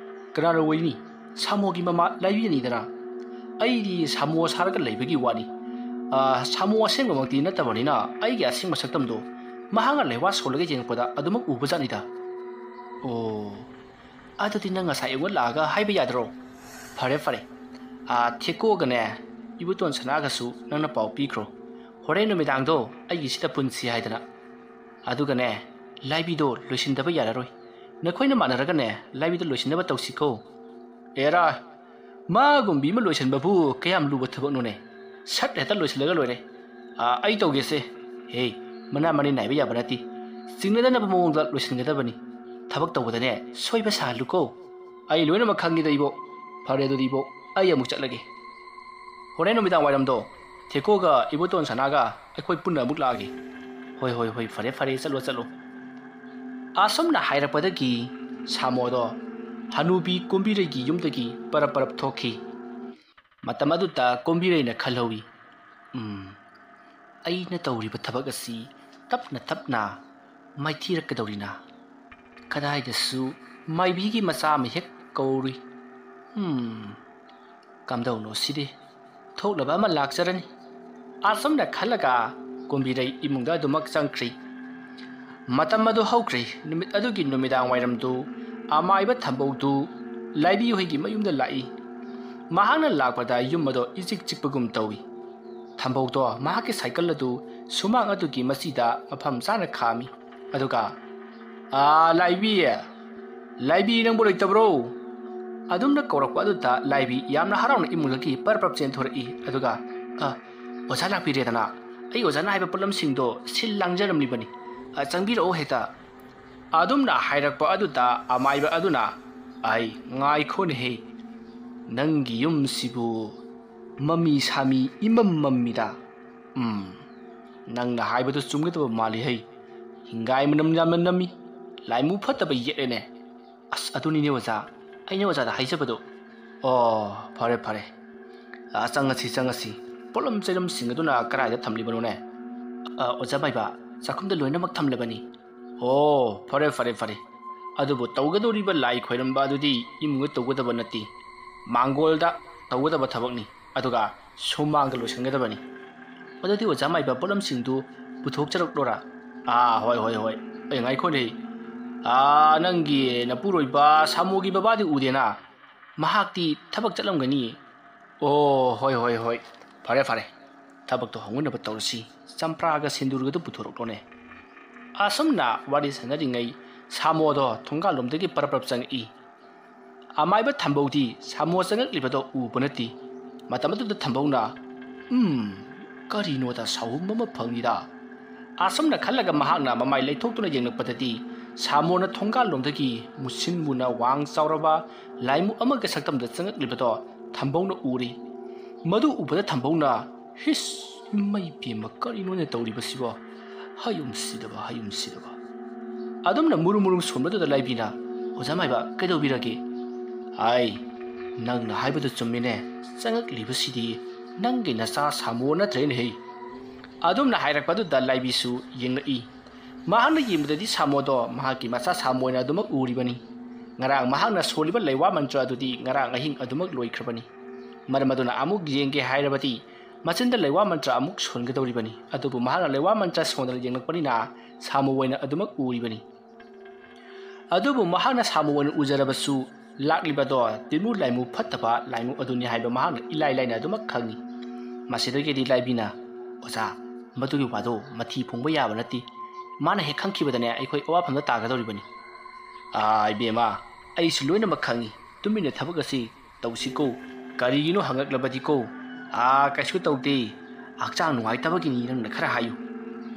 ꯀꯅꯥꯅ ꯑꯣꯏꯅꯤ? ꯁꯥꯃꯣꯒꯤ ꯃꯃꯥ ꯂꯥꯏꯕꯤꯅꯤꯗꯅ꯫ ꯑꯩꯗꯤ ꯁꯥꯃꯣ ꯁꯥꯔꯒ ꯂꯩꯕꯒꯤ ꯋꯥꯅꯤ꯫ ꯑꯥ, ꯁꯥꯃꯣ ꯑꯁꯦꯡꯕꯃꯛꯇꯤ ꯅꯠꯇꯕꯅꯤꯅ ꯑꯩꯒꯤ ꯑꯁꯦꯡꯕ ꯁꯛꯇꯝꯗꯣ ꯃꯍꯥꯛꯅ ꯂꯩꯋꯥ ꯁꯣꯜꯂꯒ ꯌꯦꯡꯉꯛꯄꯗ ꯑꯗꯨꯃꯛ ꯎꯕꯖꯥꯠꯅꯤꯗ꯫" "ꯑꯣ, ꯑꯗꯨꯗꯤ ꯅꯪ ꯉꯁꯥꯏ ꯑꯩꯉꯣꯟꯗ ꯂꯥꯛꯑꯒ ꯍꯥꯏꯕ ꯌꯥꯗ꯭ꯔꯣ?" "ꯐꯔꯦ, ꯐꯔꯦ꯫ ꯑꯥ, ꯊꯦꯛꯀꯣꯛꯑꯒꯅꯦ, ꯏꯕꯣꯇꯣꯟ ꯁꯅꯥꯒꯁꯨ ꯅꯪꯅ ꯄꯥꯎ ꯄꯤꯈ꯭ꯔꯣ꯫ ꯍꯣꯔꯦꯟ ꯅꯨꯃꯤꯗꯥꯡꯗꯣ ꯑꯩꯒꯤꯁꯤꯗ ꯄꯨꯟꯁꯤ ꯍꯥꯏꯗꯅ꯫ ꯑꯗꯨꯒꯅꯦ, ꯂꯥꯏꯕꯤꯗꯣ ꯂꯣꯏꯁꯤꯟꯗꯕ ꯌꯥꯔꯔꯣꯏ꯫ ꯅꯈꯣꯏꯅ ꯃꯥꯟꯅꯔꯒꯅꯦ, ꯂꯥꯏꯕꯤꯗꯣ ꯂꯣꯏꯁꯤꯟꯅꯕ ꯇꯧꯁꯤꯀꯣ꯫" "ꯑꯦꯔꯥ, ꯃꯥꯒꯨꯝꯕꯤ ꯑꯃ ꯂꯣꯏꯁꯤꯟꯕꯕꯨ ꯀꯌꯥꯝ ꯂꯨꯕ ꯊꯕꯛꯅꯣꯅꯦ? ꯁꯠ ꯍꯦꯛꯇ ꯂꯣꯏꯁꯤꯜꯂꯒ ꯂꯣꯏꯔꯦ꯫ ꯑꯥ, ꯑꯩ ꯇꯧꯒꯦꯁꯦ꯫ ꯍꯦ, ꯃꯅꯥ ꯃꯅꯤꯟ ꯅꯥꯏꯕ ꯌꯥꯕ ꯅꯠꯇꯦ꯫ ꯆꯤꯡꯅꯗꯅꯕ ꯃꯑꯣꯡꯗ ꯂꯣꯏꯁꯤꯟꯒꯗꯕꯅꯤ꯫ ꯊꯕꯛ ꯇꯧꯕꯗꯅꯦ, ꯁꯣꯏꯕ ꯁꯥꯍꯜꯂꯨꯀꯣ꯫" "ꯑꯩ ꯂꯣꯏꯅꯃꯛ ꯈꯪꯉꯤꯗ, ꯏꯕꯣ꯫ ꯐꯔꯦ ꯑꯗꯨꯗꯤ, ꯏꯕꯣ, ꯑꯩ ꯑꯃꯨꯛ ꯆꯠꯂꯒꯦ꯫ ꯍꯣꯔꯦꯟ ꯅꯨꯃꯤꯗꯥꯡ ꯋꯥꯏꯔꯝꯗꯣ ꯊꯦꯀꯣꯒ ꯏꯕꯣꯇꯣꯟ ꯁꯅꯥꯒ ꯑꯩꯈꯣꯏ ꯄꯨꯟꯅ ꯑꯃꯨꯛ ꯂꯥꯛꯑꯒꯦ꯫ "ꯍꯣꯏ, ꯍꯣꯏ, ꯍꯣꯏ, ꯐꯔꯦ, ꯐꯔꯦ, ꯆꯠꯂꯣ, ꯆꯠꯂꯣ"꯫ ꯑꯁꯨꯝꯅ ꯍꯥꯏꯔꯛꯄꯗꯒꯤ ꯁꯥꯃꯣꯗꯣ ꯍꯅꯨꯕꯤ ꯀꯨꯝꯕꯤꯔꯩꯒꯤ ꯌꯨꯝꯗꯒꯤ ꯄꯔꯞ ꯄꯔꯞ ꯊꯣꯛꯈꯤ꯫ ꯃꯇꯝ ꯑꯗꯨꯗ ꯀꯨꯝꯕꯤꯔꯩꯅ ꯈꯜꯍꯧꯏ, "ꯎꯝ, ꯑꯩꯅ ꯇꯧꯔꯤꯕ ꯊꯕꯛ ꯑꯁꯤ ꯇꯞꯅ ꯇꯞꯅ ꯃꯥꯏꯊꯤꯔꯛꯀꯗꯧꯔꯤꯅ꯫ ꯀꯗꯥꯏꯗꯁꯨ ꯃꯥꯏꯕꯤꯒꯤ ꯃꯆꯥ ꯑꯃ ꯍꯦꯛ ꯀꯧꯔꯨꯏ꯫ ꯎꯝ, ꯀꯝꯗꯧꯅꯣ ꯁꯤꯗꯤ? ꯊꯣꯛꯅꯕ ꯑꯃ ꯂꯥꯛꯆꯔꯅꯤ"꯫ ꯑꯁꯨꯝꯅ ꯈꯜꯂꯒ ꯀꯨꯝꯕꯤꯔꯩ ꯏꯃꯨꯡꯗ ꯑꯗꯨꯃꯛ ꯆꯪꯈ꯭ꯔꯤ꯫ ꯃꯇꯝ ꯑꯗꯨ ꯍꯧꯈ꯭ꯔꯤ꯫ ꯅꯨꯃꯤꯠ ꯑꯗꯨꯒꯤ ꯅꯨꯃꯤꯗꯥꯡ ꯋꯥꯏꯔꯝꯗꯨ ꯑꯃꯥꯏꯕ ꯊꯝꯕꯧꯗꯨ ꯂꯥꯏꯕꯤ ꯍꯣꯏꯒꯤ ꯃꯌꯨꯝꯗ ꯂꯥꯛꯏ꯫ ꯃꯍꯥꯛꯅ ꯂꯥꯛꯄꯗ ꯌꯨꯝ ꯑꯗꯣ ꯏꯆꯤꯛ ꯆꯤꯛꯄꯒꯨꯝ ꯇꯧꯏ꯫ ꯊꯝꯕꯧꯗꯣ ꯃꯍꯥꯛꯀꯤ ꯁꯥꯏꯀꯜ ꯑꯗꯨ ꯁꯨꯃꯥꯡ ꯑꯗꯨꯒꯤ ꯃꯆꯤꯗ ꯃꯐꯝ ꯆꯥꯅ ꯈꯥꯝꯃꯤ꯫ ꯑꯗꯨꯒ, "ꯑꯥ, ꯂꯥꯏꯕꯤ! ꯂꯥꯏꯕꯤ, ꯅꯪꯕꯨ ꯂꯩꯇꯕ꯭ꯔꯣ?" ꯑꯗꯨꯝꯅ ꯀꯧꯔꯛꯄ ꯑꯗꯨꯗ ꯂꯥꯏꯕꯤ ꯌꯥꯝꯅ ꯍꯔꯥꯎꯅ ꯏꯃꯨꯡꯗꯒꯤ ꯄꯔꯞ ꯄꯔꯞ ꯆꯦꯟꯊꯣꯔꯛꯏ꯫ ꯑꯗꯨꯒ, "ꯑ, ꯑꯣꯖꯥ ꯂꯥꯛꯄꯤꯔꯦꯗꯅ꯫ ꯑꯩ ꯑꯣꯖꯥꯅ ꯍꯥꯏꯕ ꯄꯣꯠꯂꯝꯁꯤꯡꯗꯣ ꯁꯤꯜ ꯂꯥꯡꯖꯔꯝꯂꯤꯕꯅꯤ꯫ ꯑ, ꯆꯪꯕꯤꯔꯛꯑꯣ ꯍꯦꯛꯇ"꯫ ꯑꯗꯨꯝꯅ ꯍꯥꯏꯔꯛꯄ ꯑꯗꯨꯗ ꯑꯃꯥꯏꯕ ꯑꯗꯨꯅ, "ꯑꯩ, ꯉꯥꯏꯈꯣꯅꯦꯍꯦ, ꯅꯪꯒꯤ ꯌꯨꯝꯁꯤꯕꯨ ꯃꯃꯤ ꯁꯥꯃꯤ ꯏꯃꯝ ꯃꯝꯃꯤꯗ꯫ ꯎꯝ, ꯅꯪꯅ ꯍꯥꯏꯕꯗꯨ ꯆꯨꯝꯒꯗꯕ ꯃꯥꯜꯂꯤ ꯍꯩ꯫ ꯍꯤꯡꯒꯥꯏ ꯃꯅꯝ ꯌꯥꯝꯅ ꯅꯝꯃꯤ꯫ ꯂꯥꯏꯃꯨ ꯐꯠꯇꯕ ꯌꯦꯠꯂꯦꯅꯦ꯫ ꯑꯁ, ꯑꯗꯨꯅꯤꯅꯦ ꯑꯣꯖꯥ, ꯑꯩꯅ ꯑꯣꯖꯥꯗ ꯍꯥꯏꯖꯕꯗꯣ꯫ ꯑꯣ, ꯐꯔꯦ, ꯐꯔꯦ꯫ ꯑ, ꯆꯪꯉꯁꯤ, ꯆꯪꯉꯁꯤ꯫ ꯄꯣꯠꯂꯝ ꯆꯩꯂꯝꯁꯤꯡ ꯑꯗꯨꯅ ꯀꯗꯥꯏꯗ ꯊꯝꯂꯤꯕꯅꯣꯅꯦ?" "ꯑ, ꯑꯣꯖꯥ ꯃꯥꯏꯕ, ꯆꯥꯛꯈꯨꯝꯗ ꯂꯣꯏꯅꯃꯛ ꯊꯝꯂꯕꯅꯤ"꯫ "ꯑꯣ, ꯐꯔꯦ, ꯐꯔꯦ, ꯐꯔꯦ꯫ ꯑꯗꯨꯕꯨ ꯇꯧꯒꯗꯧꯔꯤꯕ ꯂꯥꯏ ꯈꯣꯏꯔꯝꯕ ꯑꯗꯨꯗꯤ ꯏꯃꯨꯡꯗ ꯇꯧꯒꯗꯕ ꯅꯠꯇꯦ꯫ ꯃꯥꯡꯒꯣꯜꯗ ꯇꯧꯒꯗꯕ ꯊꯕꯛꯅꯤ꯫ ꯑꯗꯨꯒ ꯁꯨꯃꯥꯡꯗ ꯂꯣꯏꯁꯤꯟꯒꯗꯕꯅꯤ꯫ ꯑꯗꯨꯗꯤ ꯑꯣꯖꯥ ꯃꯥꯏꯕ, ꯄꯣꯠꯂꯝꯁꯤꯡꯗꯨ ꯄꯨꯊꯣꯛꯆꯔꯛꯂꯣꯔꯥ?" "ꯑꯥ, ꯍꯣꯏ, ꯍꯣꯏ, ꯍꯣꯏ꯫ ꯑꯩ, ꯉꯥꯏꯈꯣꯅꯦ꯫ ꯑꯥ, ꯅꯪꯒꯤ ꯅꯄꯨꯔꯣꯏꯕ ꯁꯥꯃꯨꯒꯤ ꯕꯕꯥꯗꯤ ꯎꯗꯦꯅ꯫ ꯃꯍꯥꯛꯇꯤ ꯊꯕꯛ ꯆꯠꯂꯝꯒꯅꯤ"꯫ "ꯑꯣ, ꯍꯣꯏ, ꯍꯣꯏ, ꯍꯣꯏ꯫ ꯐꯔꯦ, ꯐꯔꯦ꯫ ꯊꯕꯛꯇꯣ ꯍꯧꯅꯅꯕ ꯇꯧꯔꯁꯤ꯫ ꯆꯝꯄ꯭ꯔꯥꯒ ꯁꯤꯟꯗꯨꯔꯒꯗꯨ ꯄꯨꯊꯣꯔꯛꯂꯣꯅꯦ"꯫ ꯑꯁꯨꯝꯅ ꯋꯥꯔꯤ ꯁꯥꯟꯅꯔꯤꯉꯩ ꯁꯥꯃꯣꯗꯣ ꯊꯣꯡꯒꯥꯜꯂꯣꯝꯗꯒꯤ ꯄꯔꯞ ꯄꯔꯞ ꯆꯪꯉꯛꯏ꯫ ꯑꯃꯥꯏꯕ ꯊꯝꯕꯧꯗꯤ ꯁꯥꯃꯣ ꯆꯪꯉꯛꯂꯤꯕꯗꯣ ꯎꯕ ꯅꯠꯇꯦ꯫ ꯃꯇꯝ ꯑꯗꯨꯗ ꯊꯝꯕꯧꯅ, "ꯎꯝ, ꯀꯔꯤꯅꯣꯗ ꯁꯥꯍꯨꯝ ꯑꯃ ꯐꯪꯉꯤꯗ"꯫ ꯑꯁꯨꯝꯅ ꯈꯜꯂꯒ ꯃꯍꯥꯛꯅ ꯃꯃꯥꯏ ꯂꯩꯊꯣꯛꯇꯨꯅ ꯌꯦꯡꯂꯛꯄꯗꯗꯤ ꯁꯥꯃꯣꯅ ꯊꯣꯡꯒꯥꯜꯂꯣꯝꯗꯒꯤ ꯃꯨꯁꯤꯟ ꯃꯨꯅ ꯋꯥꯡ ꯆꯥꯎꯔꯕ ꯂꯥꯏꯃꯨ ꯑꯃꯒꯤ ꯁꯛꯇꯝꯗ ꯆꯪꯉꯛꯂꯤꯕꯗꯣ ꯊꯝꯕꯧꯅ ꯎꯔꯤ꯫ ꯃꯗꯨ ꯎꯕꯗ ꯊꯝꯕꯧꯅ, ꯍꯤꯁ, ꯏꯃꯩ ꯄꯦꯝꯃ, ꯀꯔꯤꯅꯣꯅꯦ ꯇꯧꯔꯤꯕꯁꯤꯕꯣ? ꯍꯌꯨꯝꯁꯤꯗꯕ, ꯍꯌꯨꯝꯁꯤꯗꯕ꯫ ꯑꯗꯨꯝꯅ ꯃꯨꯔꯨꯝ ꯃꯨꯔꯨꯝ ꯁꯣꯟꯕꯗꯨꯗ ꯂꯥꯏꯕꯤꯅ, "ꯑꯣꯖꯥ ꯃꯥꯏꯕ, ꯀꯩꯗꯧꯕꯤꯔꯒꯦ?" "ꯑꯥꯏ, ꯅꯪꯅ ꯍꯥꯏꯕꯗꯨ ꯆꯨꯝꯃꯤꯅꯦ꯫ ꯆꯪꯉꯛꯂꯤꯕꯁꯤꯗꯤ ꯅꯪꯒꯤ ꯅꯆꯥ ꯁꯥꯃꯣ ꯅꯠꯇ꯭ꯔꯦꯅꯦꯍꯦ?" ꯑꯗꯨꯝꯅ ꯍꯥꯏꯔꯛꯄꯗꯨꯗ ꯂꯥꯏꯕꯤꯁꯨ ꯌꯦꯡꯂꯛꯏ꯫ ꯃꯍꯥꯛꯅ ꯌꯦꯡꯕꯗꯗꯤ ꯁꯥꯃꯣꯗꯣ ꯃꯍꯥꯛꯀꯤ ꯃꯆꯥ ꯁꯥꯃꯣ ꯑꯣꯏꯅ ꯑꯗꯨꯃꯛ ꯎꯔꯤꯕꯅꯤ꯫ ꯉꯔꯥꯡ ꯃꯍꯥꯛꯅ ꯁꯣꯜꯂꯤꯕ ꯂꯩꯋꯥ ꯃꯟꯇ꯭ꯔ ꯑꯗꯨꯗꯤ ꯉꯔꯥꯡ ꯑꯍꯤꯡ ꯑꯗꯨꯃꯛ ꯂꯣꯏꯈ꯭ꯔꯕꯅꯤ꯫ ꯃꯔꯝ ꯑꯗꯨꯅ ꯑꯃꯨꯛ ꯌꯦꯡꯒꯦ ꯍꯥꯏꯔꯕꯗꯤ ꯃꯆꯤꯟꯗ ꯂꯩꯋꯥ ꯃꯟꯇ꯭ꯔ ꯑꯃꯨꯛ ꯁꯣꯟꯒꯗꯧꯔꯤꯕꯅꯤ꯫ ꯑꯗꯨꯕꯨ ꯃꯍꯥꯛꯅ ꯂꯩꯋꯥ ꯃꯟꯇ꯭ꯔ ꯁꯣꯟꯗꯅ ꯌꯦꯡꯂꯛꯄꯅꯤꯅ ꯁꯥꯃꯨ ꯑꯣꯏꯅ ꯑꯗꯨꯃꯛ ꯎꯔꯤꯕꯅꯤ꯫ ꯑꯗꯨꯕꯨ ꯃꯍꯥꯛꯅ ꯁꯥꯃꯨ ꯑꯣꯏꯅ ꯎꯖꯔꯕꯁꯨ, ꯂꯥꯛꯂꯤꯕꯗꯣ ꯇꯤꯟꯃꯨ ꯂꯥꯏꯃꯨ ꯐꯠꯇꯕ ꯂꯥꯏꯃꯨ ꯑꯗꯨꯅꯤ ꯍꯥꯏꯕ ꯃꯍꯥꯛꯅ ꯏꯂꯥꯏ ꯂꯥꯏꯅ ꯑꯗꯨꯃꯛ ꯈꯪꯏ꯫ ꯃꯁꯤꯗꯒꯤꯗꯤ ꯂꯥꯏꯕꯤꯅ, "ꯑꯣꯖꯥ, ꯃꯗꯨꯒꯤ ꯋꯥꯗꯣ ꯃꯊꯤ ꯐꯣꯡꯕ ꯌꯥꯕ ꯅꯠꯇꯦ꯫ ꯃꯥꯅ ꯍꯦꯛ ꯈꯪꯈꯤꯕꯗꯅꯦ ꯑꯩꯈꯣꯏ ꯑꯋꯥꯐꯝꯗ ꯇꯥꯒꯗꯧꯔꯤꯕꯅꯤ꯫" "ꯑꯥ, ꯏꯕꯦꯝꯃ, ꯑꯩꯁꯨ ꯂꯣꯏꯅꯃꯛ ꯈꯪꯏ꯫ ꯇꯨꯃꯤꯟꯅ ꯊꯕꯛ ꯑꯁꯤ ꯇꯧꯁꯤꯀꯣ꯫ ꯀꯔꯤꯒꯤꯅꯣ ꯍꯪꯉꯛꯂꯕꯗꯤꯀꯣ?" "ꯑꯥ, ꯀꯩꯁꯨ ꯇꯧꯗꯦ꯫ ꯍꯛꯆꯥꯡ ꯅꯨꯡꯉꯥꯏꯇꯕꯒꯤꯅꯤ, ꯅꯪꯅ ꯈꯔ ꯍꯥꯏꯌꯨ꯫"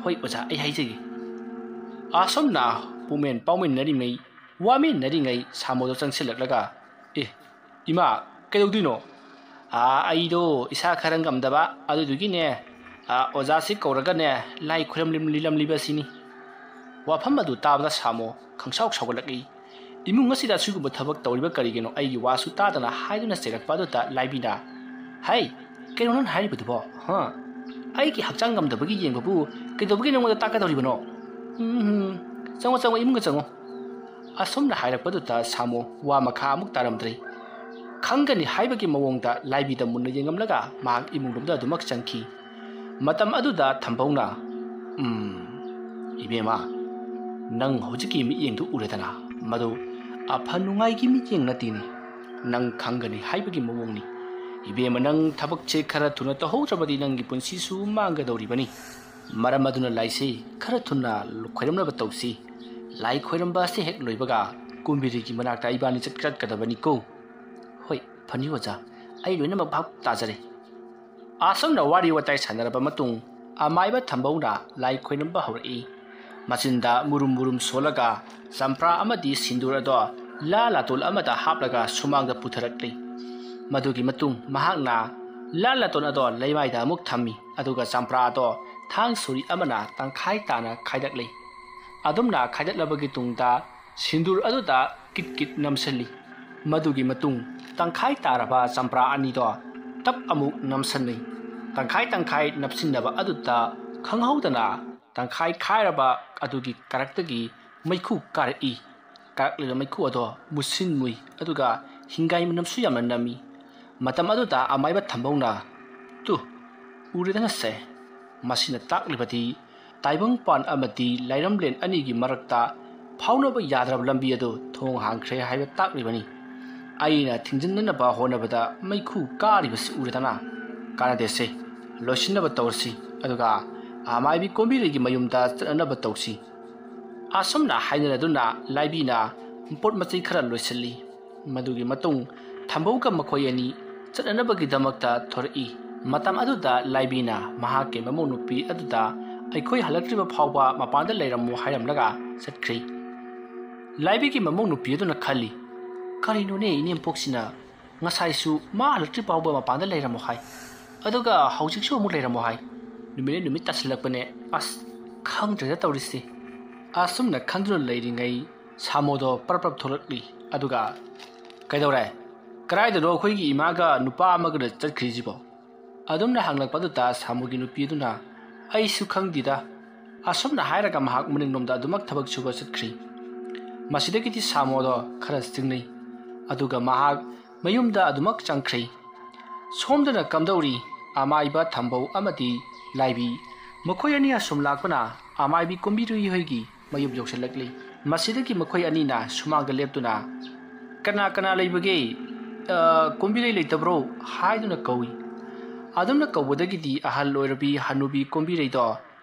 "ꯍꯣꯏ ꯑꯣꯖꯥ, ꯑꯩ ꯍꯥꯏꯖꯒꯦ꯫" ꯑꯁꯨꯝꯅ ꯄꯨꯃꯦꯟ ꯄꯥꯎꯃꯤꯟꯅꯔꯤꯉꯩ, ꯋꯥꯃꯤꯟꯅꯔꯤꯉꯩ ꯁꯥꯃꯣꯗꯣ ꯆꯪꯁꯤꯜꯂꯛꯂꯒ, "ꯑꯦ, ꯏꯃꯥ, ꯀꯩꯗꯧꯗꯣꯏꯅꯣ?" "ꯑꯥ, ꯑꯩꯗꯣ ꯏꯁꯥ ꯈꯔ ꯉꯝꯗꯕ, ꯑꯗꯨꯗꯨꯒꯤꯅꯦ, ꯑꯥ, ꯑꯣꯖꯥꯁꯤ ꯀꯧꯔꯒꯅꯦ ꯂꯥꯏ ꯈꯨꯔꯝꯂꯤꯂꯝꯂꯤꯕꯁꯤꯅꯤ꯫" ꯋꯥꯐꯝ ꯑꯗꯨ ꯇꯥꯕꯗ ꯁꯥꯃꯣ ꯈꯪꯁꯥꯎ ꯁꯥꯎꯒꯠꯂꯛꯏ꯫ "ꯏꯃꯨꯡ ꯑꯁꯤꯗ ꯑꯁꯤꯒꯨꯝꯕ ꯊꯕꯛ ꯇꯧꯔꯤꯕ ꯀꯔꯤꯒꯤꯅꯣ?" ꯑꯩꯒꯤ ꯋꯥꯁꯨ ꯇꯥꯗꯅ ꯍꯥꯏꯗꯨꯅ ꯆꯩꯔꯛꯄ ꯑꯗꯨꯗ ꯂꯥꯏꯕꯤꯅ, "ꯍꯩ, ꯀꯩꯅꯣ ꯅꯪ ꯍꯥꯏꯔꯤꯕꯗꯨꯕꯣ? ꯍꯥ? ꯑꯩꯒꯤ ꯍꯛꯆꯥꯡ ꯉꯝꯗꯕꯒꯤ ꯌꯦꯡꯕꯕꯨ ꯀꯩꯗꯧꯕꯒꯤ ꯅꯉꯣꯟꯗ ꯇꯥꯛꯀꯗꯧꯔꯤꯕꯅꯣ? ꯎꯝ, ꯆꯪꯉꯣ, ꯆꯪꯉꯣ, ꯏꯃꯨꯡꯗ ꯆꯪꯉꯣ꯫" ꯑꯁꯨꯝꯅ ꯍꯥꯏꯔꯛꯄꯗꯨꯗ ꯁꯥꯃꯣ ꯋꯥ ꯃꯈꯥ ꯑꯃꯨꯛ ꯇꯥꯔꯝꯗ꯭ꯔꯦ꯫ ꯈꯪꯒꯅꯤ ꯍꯥꯏꯕꯒꯤ ꯃꯑꯣꯡꯗ ꯂꯥꯏꯕꯤꯗ ꯃꯨꯟꯅ ꯌꯦꯡꯉꯝꯂꯒ ꯃꯍꯥꯛ ꯏꯃꯨꯡꯂꯣꯝꯗ ꯑꯗꯨꯃꯛ ꯆꯪꯈꯤ꯫ ꯃꯇꯝ ꯑꯗꯨꯗ ꯊꯝꯕꯧꯅ, "ꯎꯝ, ꯏꯕꯦꯝꯃ, ꯅꯪ ꯍꯧꯖꯤꯛꯀꯤ ꯃꯤꯠꯌꯦꯡꯗꯨ ꯎꯔꯦꯗꯅ, ꯃꯗꯨ ꯑꯐ ꯅꯨꯡꯉꯥꯏꯒꯤ ꯃꯤꯠꯌꯦꯡ ꯅꯠꯇꯦꯅꯦ꯫ ꯅꯪ ꯈꯪꯒꯅꯤ ꯍꯥꯏꯕꯒꯤ ꯃꯑꯣꯡꯅꯤ꯫ ꯏꯕꯦꯝꯃ, ꯅꯪ ꯊꯕꯛꯁꯦ ꯈꯔ ꯊꯨꯅ ꯇꯧꯍꯧꯗ꯭ꯔꯕꯗꯤ ꯅꯪꯒꯤ ꯄꯨꯟꯁꯤꯁꯨ ꯃꯥꯡꯒꯗꯧꯔꯤꯕꯅꯤ꯫ ꯃꯔꯝ ꯑꯗꯨꯅ ꯂꯥꯏꯁꯦ ꯈꯔ ꯊꯨꯅ ꯈꯣꯏꯔꯝꯅꯕ ꯇꯧꯁꯤ꯫ ꯂꯥꯏ ꯈꯣꯏꯔꯝꯕ ꯑꯁꯤ ꯍꯦꯛ ꯂꯣꯏꯕꯒ ꯀꯨꯝꯕꯤꯔꯤꯒꯤ ꯃꯅꯥꯛꯇ ꯏꯕꯥꯅꯤ ꯆꯠ-, ꯆꯠꯀꯗꯕꯅꯤꯀꯣ꯫" "ꯍꯣꯏ, ꯐꯅꯤ ꯑꯣꯖꯥ, ꯑꯩ ꯂꯣꯏꯅꯃꯛ ꯚꯥꯞ ꯇꯥꯖꯔꯦ꯫" ꯑꯁꯨꯝꯅ ꯋꯥꯔꯤ ꯋꯥꯇꯥꯏ ꯁꯥꯟꯅꯔꯕ ꯃꯇꯨꯡ ꯑꯃꯥꯏꯕ ꯊꯝꯕꯧꯅ ꯂꯥꯏ ꯈꯣꯏꯔꯝꯕ ꯍꯧꯔꯛꯏ꯫ ꯃꯆꯤꯟꯗ ꯃꯨꯔꯨꯝ ꯃꯨꯔꯨꯝ ꯁꯣꯜꯂꯒ ꯆꯝꯄ꯭ꯔꯥ ꯑꯃꯗꯤ ꯁꯤꯟꯗꯨꯔ ꯑꯗꯣ ꯂꯥ ꯂꯥꯇꯣꯜ ꯑꯃꯗ ꯍꯥꯞꯂꯒ ꯁꯨꯃꯥꯡꯗ ꯄꯨꯊꯔꯛꯂꯤ꯫ ꯃꯗꯨꯒꯤ ꯃꯇꯨꯡ ꯃꯍꯥꯛꯅ ꯂꯥꯜ ꯂꯥꯇꯣꯟ ꯑꯗꯣ ꯂꯩꯃꯥꯏꯗ ꯑꯃꯨꯛ ꯊꯝꯃꯤ, ꯑꯗꯨꯒ ꯆꯝꯄ꯭ꯔꯥ ꯑꯗꯣ ꯊꯥꯡ ꯁꯣꯔꯤ ꯑꯃꯅ ꯇꯪꯈꯥꯏ ꯇꯥꯅ ꯈꯥꯏꯗꯠꯂꯤ꯫ ꯑꯗꯨꯝꯅ ꯈꯥꯏꯗꯠꯂꯕꯒꯤ ꯇꯨꯡꯗ ꯁꯤꯟꯗꯨꯔ ꯑꯗꯨꯗ ꯀꯤꯠ ꯀꯤꯠ ꯅꯝꯁꯤꯜꯂꯤ꯫ ꯃꯗꯨꯒꯤ ꯃꯇꯨꯡ ꯇꯪꯈꯥꯏ ꯇꯥꯔꯕ ꯆꯝꯄ꯭ꯔꯥ ꯑꯅꯤꯗꯣ ꯇꯞ ꯑꯃꯨꯛ ꯅꯝꯁꯤꯜꯂꯤ꯫ ꯇꯪꯈꯥꯏ ꯇꯪꯈꯥꯏ ꯅꯞꯁꯤꯟꯅꯕ ꯑꯗꯨꯗ ꯈꯪꯍꯧꯗꯅ ꯇꯪꯈꯥꯏ ꯈꯥꯏꯔꯕ ꯑꯗꯨꯒꯤ ꯀꯔꯛꯇꯒꯤ ꯃꯩꯈꯨ ꯀꯥꯔꯛꯏ꯫ ꯀꯥꯔꯛꯂꯤꯕ ꯃꯩꯈꯨ ꯑꯗꯣ ꯃꯨꯁꯤꯟ ꯃꯨꯏ, ꯑꯗꯨꯒ ꯍꯤꯡꯒꯥꯏ ꯃꯅꯝꯁꯨ ꯌꯥꯝꯅ ꯅꯝꯃꯤ꯫ ꯃꯇꯝ ꯑꯗꯨꯗ ꯑꯃꯥꯏꯕ ꯊꯝꯕꯧꯅ, "ꯇꯨ, ꯎꯔꯦꯗꯅꯁꯦ, ꯃꯁꯤꯅ ꯇꯥꯛꯂꯤꯕꯗꯤ ꯇꯥꯏꯕꯪꯄꯥꯟ ꯑꯃꯗꯤ ꯂꯥꯏꯔꯝꯂꯦꯟ ꯑꯅꯤꯒꯤ ꯃꯔꯛꯇ ꯐꯥꯎꯅꯕ ꯌꯥꯗ꯭ꯔꯕ ꯂꯝꯕꯤ ꯑꯗꯨ ꯊꯣꯡ ꯍꯥꯡꯈ꯭ꯔꯦ ꯍꯥꯏꯕ ꯇꯥꯛꯂꯤꯕꯅꯤ꯫ ꯑꯩꯅ ꯊꯤꯡꯖꯤꯟꯅꯅꯕ ꯍꯣꯠꯅꯕꯗ ꯃꯩꯈꯨ ꯀꯥꯔꯤꯕꯁꯤ ꯎꯔꯦꯗꯅ꯫ ꯀꯥꯟꯅꯗꯦꯁꯦ, ꯂꯣꯏꯁꯤꯟꯅꯕ ꯇꯧꯔꯁꯤ, ꯑꯗꯨꯒ ꯑꯃꯥꯏꯕꯤ ꯀꯣꯝꯕꯤꯔꯩꯒꯤ ꯃꯌꯨꯝꯗ ꯆꯠꯅꯅꯕ ꯇꯧꯁꯤ꯫" ꯑꯁꯨꯝꯅ ꯍꯥꯏꯅꯔꯗꯨꯅ ꯂꯥꯏꯕꯤꯅ ꯄꯣꯠ ꯃꯆꯩ ꯈꯔ ꯂꯣꯏꯁꯤꯜꯂꯤ꯫ ꯃꯗꯨꯒꯤ ꯃꯇꯨꯡ ꯊꯝꯕꯧꯒ ꯃꯈꯣꯏ ꯑꯅꯤ ꯆꯠꯅꯅꯕꯒꯤꯗꯃꯛꯇ ꯊꯣꯔꯛꯏ꯫ ꯃꯇꯝ ꯑꯗꯨꯗ ꯂꯥꯏꯕꯤꯅ ꯃꯍꯥꯛꯀꯤ ꯃꯃꯧ ꯅꯨꯄꯤ ꯑꯗꯨꯗ "ꯑꯩꯈꯣꯏ ꯍꯜꯂꯛꯇ꯭ꯔꯤꯕ ꯐꯥꯎꯕ ꯃꯄꯥꯟꯗ ꯂꯩꯔꯝꯃꯨ" ꯍꯥꯏꯔꯝꯂꯒ ꯆꯠꯈ꯭ꯔꯤ꯫ ꯂꯥꯏꯕꯤꯒꯤ ꯃꯃꯧ ꯅꯨꯄꯤ ꯑꯗꯨꯅ ꯈꯜꯂꯤ, "ꯀꯔꯤꯅꯣꯅꯦ ꯏꯅꯦꯝꯄꯣꯛꯁꯤꯅ ꯉꯁꯥꯏꯁꯨ ꯃꯥ ꯍꯜꯂꯛꯇ꯭ꯔꯤ ꯐꯥꯎꯕ ꯃꯄꯥꯟꯗ ꯂꯩꯔꯝꯃꯣ ꯍꯥꯏ, ꯑꯗꯨꯒ ꯍꯧꯖꯤꯛꯁꯨ ꯑꯃꯨꯛ ꯂꯩꯔꯝꯃꯣ ꯍꯥꯏ꯫ ꯅꯨꯃꯤꯠꯅ ꯅꯨꯃꯤꯠ ꯇꯥꯁꯤꯜꯂꯛꯄꯅꯦ꯫ ꯑꯁ, ꯈꯪꯗ꯭ꯔꯦꯗ ꯇꯧꯔꯤꯁꯤ꯫" ꯑꯁꯨꯝꯅ ꯈꯟꯗꯨꯅ ꯂꯩꯔꯤꯉꯩ ꯁꯥꯃꯣꯗꯣ ꯄꯔꯞ ꯄꯔꯞ ꯊꯣꯛꯂꯛꯂꯤ꯫ ꯑꯗꯨꯒ, "ꯀꯩꯗꯧꯔꯦ? ꯀꯗꯥꯏꯗꯅꯣ ꯑꯩꯈꯣꯏꯒꯤ ꯏꯃꯥꯒ ꯅꯨꯄꯥ ꯑꯃꯒꯅ ꯆꯠꯈ꯭ꯔꯤꯁꯤꯕꯣ?" ꯑꯗꯨꯝꯅ ꯍꯪꯂꯛꯄꯗꯨꯗ ꯁꯥꯃꯨꯒꯤ ꯅꯨꯄꯤ ꯑꯗꯨꯅ, "ꯑꯩꯁꯨ ꯈꯪꯗꯦꯗ꯫" ꯑꯁꯨꯝꯅ ꯍꯥꯏꯔꯒ ꯃꯍꯥꯛ ꯃꯅꯤꯡꯂꯣꯝꯗ ꯑꯗꯨꯃꯛ ꯊꯕꯛ ꯁꯨꯕ ꯆꯠꯈ꯭ꯔꯤ꯫ ꯃꯁꯤꯗꯒꯤꯗꯤ ꯁꯥꯃꯣꯗꯣ ꯈꯔ ꯆꯤꯡꯅꯩ꯫ ꯑꯗꯨꯒ ꯃꯍꯥꯛ ꯃꯌꯨꯝꯗ ꯑꯗꯨꯃꯛ ꯆꯪꯈ꯭ꯔꯤ꯫ ꯁꯣꯝꯗꯅ ꯀꯝꯗꯧꯔꯤ? ꯑꯃꯥꯏꯕ ꯊꯝꯕꯧ ꯑꯃꯗꯤ ꯂꯥꯏꯕꯤ, ꯃꯈꯣꯏ ꯑꯅꯤ ꯑꯁꯨꯝ ꯂꯥꯛꯄꯅ ꯑꯃꯥꯏꯕꯤ ꯀꯨꯝꯕꯤꯔꯨꯏ ꯍꯣꯏꯒꯤ ꯃꯌꯨꯝ ꯌꯧꯁꯤꯜꯂꯛꯂꯤ꯫ ꯃꯁꯤꯗꯒꯤ ꯃꯈꯣꯏ ꯑꯅꯤꯅ ꯁꯨꯃꯥꯡꯗ ꯂꯦꯞꯇꯨꯅ, "ꯀꯅꯥ ꯀꯅꯥ ꯂꯩꯕꯒꯦ? ꯑ, ꯀꯨꯝꯕꯤꯔꯩ ꯂꯩꯇꯕ꯭ꯔꯣ?" ꯍꯥꯏꯗꯨꯅ ꯀꯧꯏ꯫ ꯑꯗꯨꯝꯅ ꯀꯧꯕꯗꯒꯤꯗꯤ ꯑꯍꯜ ꯑꯣꯏꯔꯕꯤ ꯍꯅꯨꯕꯤ ꯀꯨꯝꯕꯤꯔꯩꯗꯣ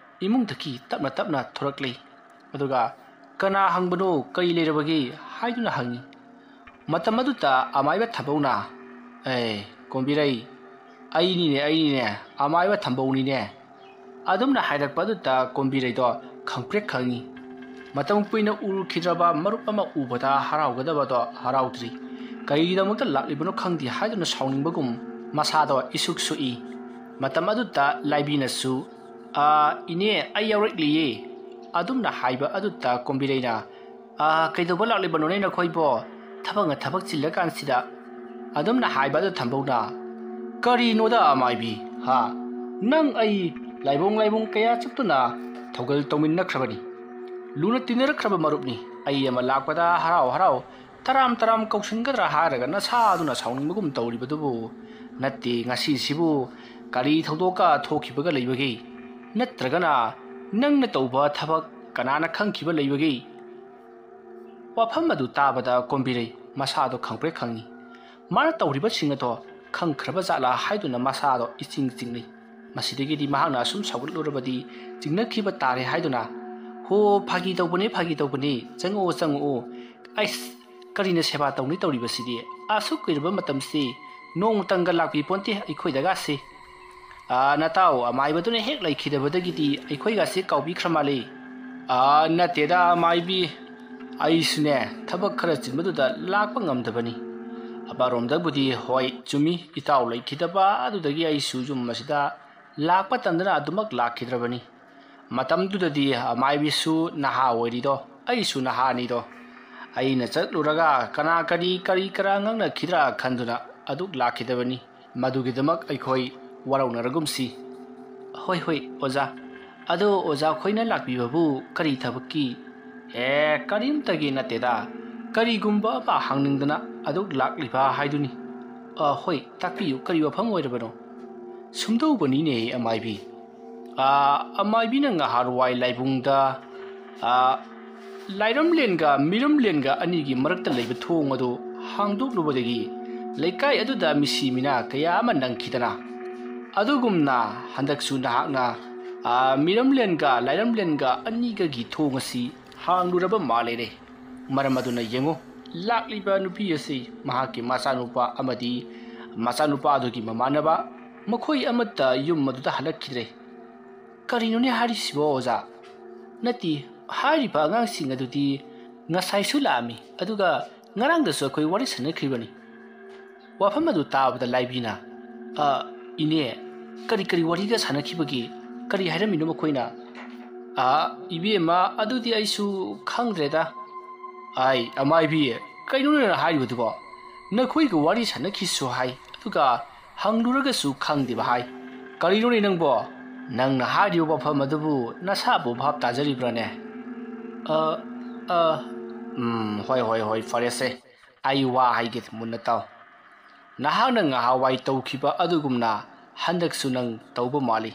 ꯏꯃꯨꯡꯗꯒꯤ ꯇꯞꯅ ꯇꯞꯅ ꯊꯣꯔꯛꯂꯤ꯫ ꯑꯗꯨꯒ, "ꯀꯅꯥ ꯍꯪꯕꯅꯣ? ꯀꯔꯤ ꯂꯩꯔꯕꯒꯦ?" ꯍꯥꯏꯗꯨꯅ ꯍꯪꯉꯤ꯫ ꯃꯇꯝ ꯑꯗꯨꯗ ꯑꯃꯥꯏꯕ ꯊꯝꯕꯧꯅ, "ꯑꯦ, ꯀꯣꯝꯕꯤꯔꯩ, ꯑꯩꯅꯤꯅꯦ, ꯑꯩꯅꯤꯅꯦ, ꯑꯃꯥꯏꯕ ꯊꯝꯕꯧꯅꯤꯅꯦ꯫" ꯑꯗꯨꯝꯅ ꯍꯥꯏꯔꯛꯄ ꯑꯗꯨꯗ ꯀꯣꯝꯕꯤꯔꯩꯗꯣ ꯈꯪꯄ꯭ꯔꯦꯛ ꯈꯪꯉꯤ꯫ ꯃꯇꯝ ꯀꯨꯏꯅ ꯎꯔꯨꯈꯤꯗ꯭ꯔꯕ ꯃꯔꯨꯞ ꯑꯃ ꯎꯕꯗ ꯍꯔꯥꯎꯒꯗꯕꯗꯣ ꯍꯔꯥꯎꯗ꯭ꯔꯤ꯫ ꯀꯔꯤꯒꯤꯗꯃꯛꯇ ꯂꯥꯛꯂꯤꯕꯅꯣ ꯈꯪꯗꯦ ꯍꯥꯏꯗꯨꯅ ꯁꯥꯎꯅꯤꯡꯕꯒꯨꯝ ꯃꯁꯥꯗꯣ ꯏꯁꯨꯛ ꯁꯨꯛꯏ꯫ ꯃꯇꯝ ꯑꯗꯨꯗ ꯂꯥꯏꯕꯤꯅꯁꯨ, "ꯑꯥ, ꯏꯅꯦ, ꯑꯩ ꯌꯥꯎꯔꯛꯂꯤꯌꯦ" ꯑꯗꯨꯝꯅ ꯍꯥꯏꯕ ꯑꯗꯨꯗ ꯀꯣꯝꯕꯤꯔꯩꯅ, "ꯑꯥ, ꯀꯩꯗꯧꯕ ꯂꯥꯛꯂꯤꯕꯅꯣꯅꯦ ꯅꯈꯣꯏꯕꯣ? ꯊꯕꯛꯅ ꯊꯕꯛ ꯆꯤꯜꯂꯀꯥꯟꯁꯤꯗ" ꯑꯗꯨꯝꯅ ꯍꯥꯏꯕ ꯑꯗꯨ ꯊꯝꯕꯧꯅ, "ꯀꯔꯤꯅꯣꯗ ꯑꯃꯥꯏꯕꯤ, ꯍꯥ? ꯅꯪ ꯑꯩ ꯂꯥꯏꯕꯨꯡ ꯂꯥꯏꯕꯨꯡ ꯀꯌꯥ ꯆꯠꯇꯨꯅ ꯊꯧꯒꯜ ꯇꯧꯃꯤꯟꯅꯈ꯭ꯔꯕꯅꯤ꯫ ꯂꯨꯅ ꯇꯤꯟꯅꯔꯛꯈ꯭ꯔꯕ ꯃꯔꯨꯞꯅꯤ꯫ ꯑꯩ ꯑꯃ ꯂꯥꯛꯄꯗ ꯍꯔꯥꯎ ꯍꯔꯥꯎ ꯇꯔꯥꯝ ꯇꯔꯥꯝ ꯀꯧꯁꯤꯟꯒꯗ꯭ꯔꯥ ꯍꯥꯏꯔꯒ ꯅꯁꯥꯗꯨꯅ ꯁꯥꯎꯅꯤꯡꯕꯒꯨꯝ ꯇꯧꯔꯤꯕꯗꯨꯕꯨ? ꯅꯠꯇꯦ, ꯉꯁꯤꯁꯤꯕꯨ ꯀꯔꯤ ꯊꯧꯗꯣꯛꯀ ꯊꯣꯛꯈꯤꯕꯒ ꯂꯩꯕꯒꯦ? ꯅꯠꯇ꯭ꯔꯒꯅ ꯅꯪꯅ ꯇꯧꯕ ꯊꯕꯛ ꯀꯅꯥꯅ ꯈꯪꯈꯤꯕ ꯂꯩꯕꯒꯦ?" ꯋꯥꯐꯝ ꯑꯗꯨ ꯇꯥꯕꯗ ꯀꯣꯝꯕꯤꯔꯩ ꯃꯁꯥꯗꯣ ꯈꯪꯄ꯭ꯔꯦꯛ ꯈꯪꯉꯤ꯫ ꯃꯥꯅ ꯇꯧꯔꯤꯕꯁꯤꯡ ꯑꯗꯣ ꯈꯪꯈ꯭ꯔꯕ ꯖꯥꯠꯂꯥ ꯍꯥꯏꯗꯨꯅ ꯃꯁꯥꯗꯣ ꯏꯆꯤꯡ ꯆꯤꯡꯅꯩ꯫ ꯃꯁꯤꯗꯒꯤꯗꯤ ꯃꯍꯥꯛꯅ ꯑꯁꯨꯝ ꯁꯥꯎꯒꯠꯂꯨꯔꯕꯗꯤ ꯆꯤꯡꯅꯈꯤꯕ ꯇꯥꯔꯦ ꯍꯥꯏꯗꯨꯅ, "ꯍꯣ, ꯐꯥꯒꯤ ꯇꯧꯕꯅꯦ, ꯐꯥꯒꯤ ꯇꯧꯕꯅꯦ, ꯆꯪꯉꯛꯑꯣ, ꯆꯪꯉꯛꯑꯣ꯫ ꯑꯩꯁ, ꯀꯔꯤꯅ ꯁꯦꯕꯥ ꯇꯧꯅꯤ ꯇꯧꯔꯤꯕꯁꯤꯗꯤ? ꯑꯁꯨꯛ ꯀꯨꯏꯔꯕ ꯃꯇꯝꯁꯤ ꯅꯣꯡꯃꯇꯪꯒ ꯂꯥꯛꯄꯤ ꯄꯣꯟꯇꯦ ꯑꯩꯈꯣꯏꯗꯒꯁꯦ꯫ ꯑꯥ, ꯅꯇꯥꯎ ꯑꯃꯥꯏꯕꯗꯨꯅ ꯍꯦꯛ ꯂꯩꯈꯤꯗꯕꯗꯒꯤꯗꯤ ꯑꯩꯈꯣꯏꯒꯁꯦ ꯀꯥꯎꯕꯤꯈ꯭ꯔ ꯃꯥꯜꯂꯦ?" "ꯑꯥ, ꯅꯠꯇꯦꯗ ꯑꯃꯥꯏꯕꯤ, ꯑꯩꯁꯨꯅꯦ ꯊꯕꯛ ꯈꯔ ꯆꯤꯟꯕꯗꯨꯗ ꯂꯥꯛꯄ ꯉꯝꯗꯕꯅꯤ꯫ ꯑꯃꯔꯣꯝꯗꯕꯨꯗꯤ ꯍꯣꯏ, ꯆꯨꯝꯃꯤ, ꯏꯇꯥꯎ ꯂꯩꯈꯤꯗꯕ ꯑꯗꯨꯗꯒꯤ ꯑꯩꯁꯨ ꯌꯨꯝ ꯑꯁꯤꯗ ꯂꯥꯛꯄ ꯇꯟꯗꯅ ꯑꯗꯨꯃꯛ ꯂꯥꯛꯈꯤꯗ꯭ꯔꯕꯅꯤ꯫ ꯃꯇꯝꯗꯨꯗꯗꯤ ꯑꯃꯥꯏꯕꯤꯁꯨ ꯅꯍꯥ ꯑꯣꯏꯔꯤꯗꯣ, ꯑꯩꯁꯨ ꯅꯍꯥꯅꯤꯗꯣ꯫ ꯑꯩꯅ ꯆꯠꯂꯨꯔꯒ ꯀꯅꯥ ꯀꯔꯤ, ꯀꯔꯤ ꯀꯔꯥ ꯉꯥꯡꯅꯈꯤꯗ꯭ꯔꯥ ꯈꯟꯗꯨꯅ ꯑꯗꯨꯛ ꯂꯥꯛꯈꯤꯗꯕꯅꯤ꯫ ꯃꯗꯨꯒꯤꯗꯃꯛ ꯑꯩꯈꯣꯏ ꯋꯥꯔꯧꯅꯔꯒꯨꯝꯁꯤ꯫" "ꯍꯣꯏ, ꯍꯣꯏ, ꯑꯣꯖꯥ꯫ ꯑꯗꯣ ꯑꯣꯖꯥ ꯈꯣꯏꯅ ꯂꯥꯛꯄꯤꯕꯕꯨ ꯀꯔꯤ ꯊꯕꯛꯀꯤ?" "ꯑꯦ, ꯀꯔꯤꯝꯇꯒꯤ ꯅꯠꯇꯦꯗ꯫ ꯀꯔꯤꯒꯨꯝꯕ ꯑꯃ ꯍꯪꯅꯤꯡꯗꯅ ꯑꯗꯨꯛ ꯂꯥꯛꯂꯤꯕ ꯍꯥꯏꯗꯨꯅꯤ꯫" "ꯑ, ꯍꯣꯏ, ꯇꯥꯛꯄꯤꯌꯨ, ꯀꯔꯤ ꯋꯥꯐꯝ ꯑꯣꯏꯔꯕꯅꯣ?" "ꯁꯨꯝꯗꯧꯕꯅꯤꯅꯦ ꯑꯃꯥꯏꯕꯤ꯫ ꯑꯥ, ꯑꯃꯥꯏꯕꯤꯅ ꯉꯍꯥꯟꯋꯥꯏ ꯂꯥꯏꯕꯨꯡꯗ, ꯑꯥ, ꯂꯥꯏꯔꯝꯂꯦꯟꯒ ꯃꯤꯔꯝꯂꯦꯟꯒ ꯑꯅꯤꯒꯤ ꯃꯔꯛꯇ ꯂꯩꯕ ꯊꯣꯡ ꯑꯗꯨ ꯍꯥꯡꯗꯣꯛꯂꯨꯕꯗꯒꯤ ꯂꯩꯀꯥꯏ ꯑꯗꯨꯗ ꯃꯤꯁꯤ ꯃꯤꯅꯥ ꯀꯌꯥ ꯑꯃ ꯅꯪꯈꯤꯗꯅ, ꯑꯗꯨꯒꯨꯝꯅ ꯍꯟꯗꯛꯁꯨ ꯅꯍꯥꯛꯅ, ꯑꯥ, ꯃꯤꯔꯝꯂꯦꯟꯒ ꯂꯥꯏꯔꯝꯂꯦꯟꯒ ꯑꯅꯤꯒꯒꯤ ꯊꯣꯡ ꯑꯁꯤ ꯍꯥꯡꯂꯨꯔꯕ ꯃꯥꯜꯂꯦꯅꯦ꯫ ꯃꯔꯝ ꯑꯗꯨꯅ ꯌꯦꯡꯉꯨ, ꯂꯥꯛꯂꯤꯕ ꯅꯨꯄꯤ ꯑꯁꯤ ꯃꯍꯥꯛꯀꯤ ꯃꯆꯥꯅꯨꯄꯥ ꯑꯃꯗꯤ ꯃꯆꯥꯅꯨꯄꯥ ꯑꯗꯨꯒꯤ ꯃꯃꯥꯟꯅꯕ, ꯃꯈꯣꯏ ꯑꯃꯠꯇ ꯌꯨꯝ ꯑꯗꯨꯗ ꯍꯜꯂꯛꯈꯤꯗ꯭ꯔꯦ꯫" "ꯀꯔꯤꯅꯣꯅꯦ ꯍꯥꯏꯔꯤꯁꯤꯕꯣ ꯑꯣꯖꯥ?" "ꯅꯠꯇꯦ, ꯍꯥꯏꯔꯤꯕ ꯑꯉꯥꯡꯁꯤꯡ ꯑꯗꯨꯗꯤ ꯉꯁꯥꯏꯁꯨ ꯂꯥꯛꯑꯝꯃꯤ, ꯑꯗꯨꯒ ꯉꯔꯥꯡꯗꯁꯨ ꯑꯩꯈꯣꯏ ꯋꯥꯔꯤ ꯁꯥꯟꯅꯈ꯭ꯔꯤꯕꯅꯤ꯫" ꯋꯥꯐꯝ ꯑꯗꯨ ꯇꯥꯕꯗ ꯂꯥꯏꯕꯤꯅ, ꯑ, ꯏꯅꯦ, ꯀꯔꯤ ꯀꯔꯤ ꯋꯥꯔꯤꯒ ꯁꯥꯟꯅꯈꯤꯕꯒꯦ? ꯀꯔꯤ ꯍꯥꯏꯔꯝꯃꯤꯅꯣ ꯃꯈꯣꯏꯅ? ꯑ, ꯏꯕꯦꯝꯃ, ꯑꯗꯨꯗꯤ ꯑꯩꯁꯨ ꯈꯪꯗ꯭ꯔꯦꯗ꯫ ꯑꯥꯏ, ꯑꯃꯥꯏꯕꯤ, ꯀꯩꯅꯣ ꯅꯪꯅ ꯍꯥꯏꯔꯤꯕꯗꯨꯕꯣ? ꯅꯈꯣꯏꯒ ꯋꯥꯔꯤ ꯁꯥꯟꯅꯈꯤꯁꯨ ꯍꯥꯏ, ꯑꯗꯨꯒ ꯍꯪꯂꯨꯔꯒꯁꯨ ꯈꯪꯗꯦꯕ ꯍꯥꯏ꯫ ꯀꯔꯤꯅꯣꯅꯦ ꯅꯪꯕꯣ? ꯅꯪꯅ ꯍꯥꯏꯔꯤꯕ ꯋꯥꯐꯝ ꯑꯗꯨꯕꯨ ꯅꯁꯥꯕꯨ ꯚꯥꯞ ꯇꯥꯖꯔꯤꯕ꯭ꯔꯥꯅꯦ? ꯑ, ꯑ, ꯎꯝ, ꯍꯣꯏ, ꯍꯣꯏ, ꯍꯣꯏ, ꯐꯔꯦꯁꯦ꯫ ꯑꯩ ꯋꯥ ꯍꯥꯏꯒꯦ, ꯃꯨꯟꯅ ꯇꯥꯎ꯫ ꯅꯍꯥꯛꯅ ꯉꯍꯥꯟꯋꯥꯏ ꯇꯧꯈꯤꯕ ꯑꯗꯨꯒꯨꯝꯅ ꯍꯟꯗꯛꯁꯨ ꯅꯪ ꯇꯧꯕ ꯃꯥꯜꯂꯤ꯫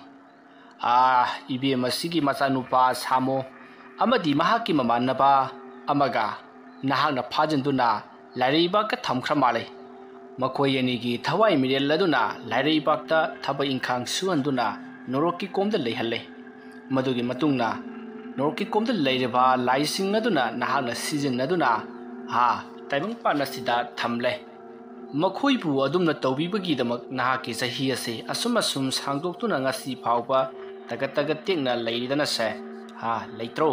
ꯑꯥ, ꯏꯕꯦꯝ ꯑꯁꯤꯒꯤ ꯃꯆꯥꯅꯨꯄꯥ ꯁꯥꯃꯣ ꯑꯃꯗꯤ ꯃꯍꯥꯛꯀꯤ ꯃꯃꯥꯟꯅꯕ ꯑꯃꯒ ꯅꯍꯥꯛꯅ ꯐꯥꯖꯤꯟꯗꯨꯅ ꯂꯥꯏꯔꯩꯕꯥꯛꯇ ꯊꯝꯈ꯭ꯔ ꯃꯥꯜꯂꯦ꯫ ꯃꯈꯣꯏ ꯑꯅꯤꯒꯤ ꯊꯋꯥꯏ ꯃꯤꯔꯦꯜ ꯑꯗꯨꯅ ꯂꯥꯏꯔꯩꯕꯥꯛꯇ ꯊꯕꯛ ꯏꯪꯈꯥꯡ ꯁꯨꯍꯟꯗꯨꯅ ꯅꯣꯔꯣꯛꯀꯤ ꯀꯣꯝꯗ ꯂꯩꯍꯜꯂꯦ꯫ ꯃꯗꯨꯒꯤ ꯃꯇꯨꯡꯗ ꯅꯣꯔꯣꯛꯀꯤ ꯀꯣꯝꯗ ꯂꯩꯔꯤꯕ ꯂꯥꯏꯁꯤꯡ ꯑꯗꯨꯅ ꯅꯍꯥꯛꯅ ꯁꯤꯖꯤꯟꯅꯗꯨꯅ, ꯍꯥ, ꯇꯥꯏꯕꯪꯄꯥꯟ ꯑꯁꯤꯗ ꯊꯝꯂꯦ꯫ ꯃꯈꯣꯏꯕꯨ ꯑꯗꯨꯝꯅ ꯇꯧꯕꯤꯕꯒꯤꯗꯃꯛ ꯅꯍꯥꯛꯀꯤ ꯆꯍꯤ ꯑꯁꯤ ꯑꯁꯨꯝ ꯑꯁꯨꯝ ꯁꯥꯡꯗꯣꯛꯇꯨꯅ ꯉꯁꯤ ꯐꯥꯎꯕ ꯇꯒꯠ ꯇꯒꯠ ꯇꯦꯛꯅ ꯂꯩꯔꯤꯗꯅꯁꯦ꯫ ꯍꯥ, ꯂꯩꯇ꯭ꯔꯣ?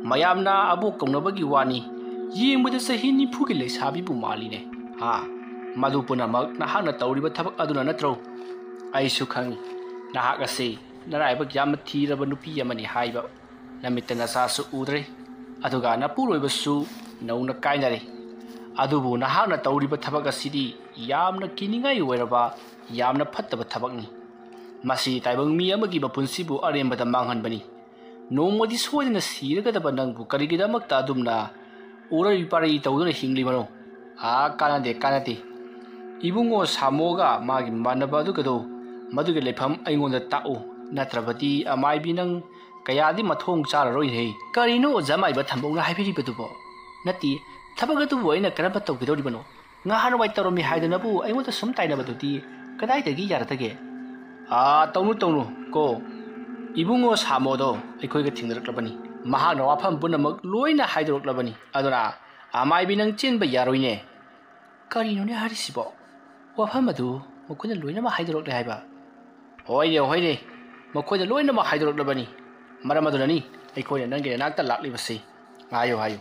ꯃꯌꯥꯝꯅ ꯑꯕꯣꯛ ꯀꯧꯅꯕꯒꯤ ꯋꯥꯅꯤ꯫ ꯌꯦꯡꯕꯗ ꯆꯍꯤ ꯅꯤꯐꯨꯒꯤ ꯂꯩꯁꯥꯕꯤꯕꯨ ꯃꯥꯜꯂꯤꯅꯦ꯫ ꯍꯥ, ꯃꯗꯨ ꯄꯨꯝꯅꯃꯛ ꯅꯍꯥꯛꯅ ꯇꯧꯔꯤꯕ ꯊꯕꯛ ꯑꯗꯨꯅ ꯅꯠꯇ꯭ꯔꯣ? ꯑꯩꯁꯨ ꯈꯪꯏ, ꯅꯍꯥꯛ ꯑꯁꯤ ꯅꯔꯥꯏꯕꯛ ꯌꯥꯝꯅ ꯊꯤꯔꯕ ꯅꯨꯄꯤ ꯑꯃꯅꯤ ꯍꯥꯏꯕ꯫ ꯅꯃꯤꯠꯇ ꯅꯆꯥꯁꯨ ꯎꯗ꯭ꯔꯦ, ꯑꯗꯨꯒ ꯅꯄꯨꯔꯣꯏꯕꯁꯨ ꯅꯧꯅ ꯀꯥꯏꯅꯔꯦ꯫ ꯑꯗꯨꯕꯨ ꯅꯍꯥꯛꯅ ꯇꯧꯔꯤꯕ ꯊꯕꯛ ꯑꯁꯤꯗꯤ ꯌꯥꯝꯅ ꯀꯤꯅꯤꯡꯉꯥꯏ ꯑꯣꯏꯔꯕ, ꯌꯥꯝꯅ ꯐꯠꯇꯕ ꯊꯕꯛꯅꯤ꯫ ꯃꯁꯤ ꯇꯥꯏꯕꯪ ꯃꯤ ꯑꯃꯒꯤ ꯃꯄꯨꯟꯁꯤꯕꯨ ꯑꯔꯦꯝꯕꯗ ꯃꯥꯡꯍꯟꯕꯅꯤ꯫ ꯅꯣꯡꯃꯗꯤ ꯁꯣꯏꯗꯅ ꯁꯤꯔꯒꯗꯕ ꯅꯪꯕꯨ ꯀꯔꯤꯒꯤꯗꯃꯛꯇ ꯑꯗꯨꯝꯅ ꯎꯔꯩ ꯄꯥꯔꯩ ꯇꯧꯗꯨꯅ ꯍꯤꯡꯂꯤꯕꯅꯣ? ꯑꯥ, ꯀꯥꯟꯅꯗꯦ, ꯀꯥꯟꯅꯗꯦ꯫ ꯏꯕꯨꯡꯉꯣ ꯁꯥꯃꯣꯒ ꯃꯥꯒꯤ ꯃꯃꯥꯟꯅꯕ ꯑꯗꯨꯒꯗꯣ ꯃꯗꯨꯒꯤ ꯂꯩꯐꯝ ꯑꯩꯉꯣꯟꯗ ꯇꯥꯛꯎ, ꯅꯠꯇ꯭ꯔꯕꯗꯤ ꯑꯃꯥꯏꯕꯤ ꯅꯪ ꯀꯌꯥꯗꯤ ꯃꯊꯣꯡ ꯆꯥꯔꯔꯣꯏꯅꯦ꯫ ꯀꯔꯤꯅꯣ ꯑꯣꯖꯥ ꯃꯥꯏꯕ ꯊꯝꯕꯧꯅ ꯍꯥꯏꯕꯤꯔꯤꯕꯗꯨꯕꯣ? ꯅꯠꯇꯦ, ꯊꯕꯛ ꯑꯗꯨꯕꯨ ꯑꯩꯅ ꯀꯔꯝꯕ ꯇꯧꯒꯗꯧꯔꯤꯕꯅꯣ? ꯉꯍꯥꯟꯋꯥꯏ ꯇꯧꯔꯝꯃꯤ ꯍꯥꯏꯗꯨꯅꯕꯨ ꯑꯩꯉꯣꯟꯗ ꯁꯨꯝ ꯇꯥꯏꯅꯕꯗꯨꯗꯤ ꯀꯗꯥꯏꯗꯒꯤ ꯌꯥꯔꯛꯇꯒꯦ? ꯑꯥ, ꯇꯧꯅꯨ, ꯇꯧꯅꯨ ꯀꯣ꯫ ꯏꯕꯨꯡꯉꯣ ꯁꯥꯃꯣꯗꯣ ꯑꯩꯈꯣꯏꯒ ꯊꯦꯡꯅꯔꯛꯂꯕꯅꯤ꯫ ꯃꯍꯥꯛꯅ ꯋꯥꯐꯝ ꯄꯨꯝꯅꯃꯛ ꯂꯣꯏꯅ ꯍꯥꯏꯗꯣꯔꯛꯂꯕꯅꯤ꯫ ꯑꯗꯨꯅ ꯑꯃꯥꯏꯕꯤ ꯅꯪ ꯆꯦꯟꯕ ꯌꯥꯔꯣꯏꯅꯦ꯫ ꯀꯔꯤꯅꯣꯅꯦ ꯍꯥꯏꯔꯤꯁꯤꯕꯣ? ꯋꯥꯐꯝ ꯑꯗꯨ ꯃꯈꯣꯏꯅ ꯂꯣꯏꯅꯃꯛ ꯍꯥꯏꯗꯣꯔꯛꯂꯦ ꯍꯥꯏꯕ? ꯍꯣꯏꯅꯦ, ꯍꯣꯏꯅꯦ, ꯃꯈꯣꯏꯅ ꯂꯣꯏꯅꯃꯛ ꯍꯥꯏꯗꯣꯔꯛꯂꯕꯅꯤ꯫ ꯃꯔꯝ ꯑꯗꯨꯅꯅꯤ ꯑꯩꯈꯣꯏꯅ ꯅꯪꯒꯤ ꯅꯅꯥꯛꯇ ꯂꯥꯛꯂꯤꯕꯁꯤ꯫ ꯍꯥꯏꯌꯨ, ꯍꯥꯏꯌꯨ꯫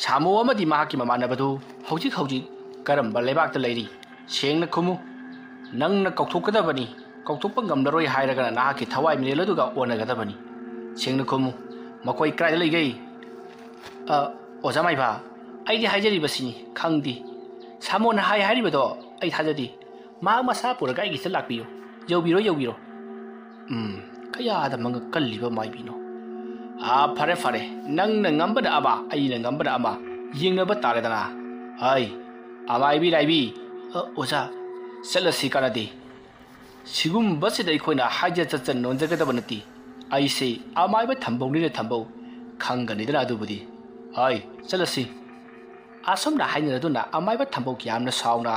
ꯁꯥꯃꯨ ꯑꯃꯗꯤ ꯃꯍꯥꯛꯀꯤ ꯃꯃꯥꯟꯅꯕꯗꯨ ꯍꯧꯖꯤꯛ ꯍꯧꯖꯤꯛ ꯀꯔꯝꯕ ꯂꯩꯕꯥꯛꯇ ꯂꯩꯔꯤ? ꯁꯦꯡꯅ ꯈꯨꯝꯃꯨ꯫ ꯅꯪꯅ ꯀꯧꯊꯣꯛꯀꯗꯕꯅꯤ꯫ ꯀꯧꯊꯣꯛꯄ ꯉꯝꯂꯔꯣꯏ ꯍꯥꯏꯔꯒꯅ ꯅꯍꯥꯛꯀꯤ ꯊꯋꯥꯏ ꯃꯤꯔꯦꯜ ꯑꯗꯨꯒ ꯑꯣꯟꯅꯒꯗꯕꯅꯤ꯫ ꯁꯦꯡꯅ ꯈꯨꯝꯃꯨ, ꯃꯈꯣꯏ ꯀꯗꯥꯏꯗ ꯂꯩꯒꯦ? ꯑ, ꯑꯣꯖꯥ ꯃꯥꯏꯕ, ꯑꯩꯗꯤ ꯍꯥꯏꯖꯔꯤꯕꯁꯤꯅꯤ, ꯈꯪꯗꯦ꯫ ꯁꯥꯃꯣꯟꯅ ꯍꯥꯏ ꯍꯥꯏꯔꯤꯕꯗꯣ ꯑꯩ ꯊꯥꯖꯗꯦ꯫ ꯃꯍꯥꯛ ꯃꯁꯥ ꯄꯨꯔꯒ ꯑꯩꯒꯤꯁꯤꯗ ꯂꯥꯛꯄꯤꯌꯨ꯫ ꯌꯧꯕꯤꯔꯣ, ꯌꯧꯕꯤꯔꯣ꯫ ꯎꯝ, ꯀꯌꯥꯗ ꯃꯉꯛ ꯀꯜꯂꯤꯕ ꯃꯥꯏꯕꯤꯅꯣ꯫ ꯑꯥ, ꯐꯔꯦ, ꯐꯔꯦ꯫ ꯅꯪꯅ ꯉꯝꯕꯅ ꯑꯃ, ꯑꯩꯅ ꯉꯝꯕꯅ ꯑꯃ꯫ ꯌꯦꯡꯅꯕ ꯇꯥꯔꯦꯗꯅ꯫ ꯍꯥꯏ, ꯑꯃꯥꯏꯕꯤ ꯂꯥꯏꯕꯤ꯫ ꯑ, ꯑꯣꯖꯥ, ꯆꯠꯂꯁꯤ ꯀꯥꯟꯅꯗꯦ꯫ ꯁꯤꯒꯨꯝꯕꯁꯤꯗ ꯑꯩꯈꯣꯏꯅ ꯍꯥꯏꯖ ꯆꯠꯆ ꯅꯣꯟꯖꯒꯗꯕ ꯅꯠꯇꯦ꯫ ꯑꯩꯁꯦ ꯑꯃꯥꯏꯕ ꯊꯝꯕꯧꯅꯤꯅ ꯊꯝꯕꯧ꯫ ꯈꯪꯒꯅꯤꯗꯅ ꯑꯗꯨꯕꯨꯗꯤ꯫ ꯍꯥꯏ, ꯆꯠꯂꯁꯤ꯫ ꯑꯁꯨꯝꯅ ꯍꯥꯏꯅꯔꯗꯨꯅ ꯑꯃꯥꯏꯕ ꯊꯝꯕꯧ ꯌꯥꯝꯅ ꯁꯥꯎꯅ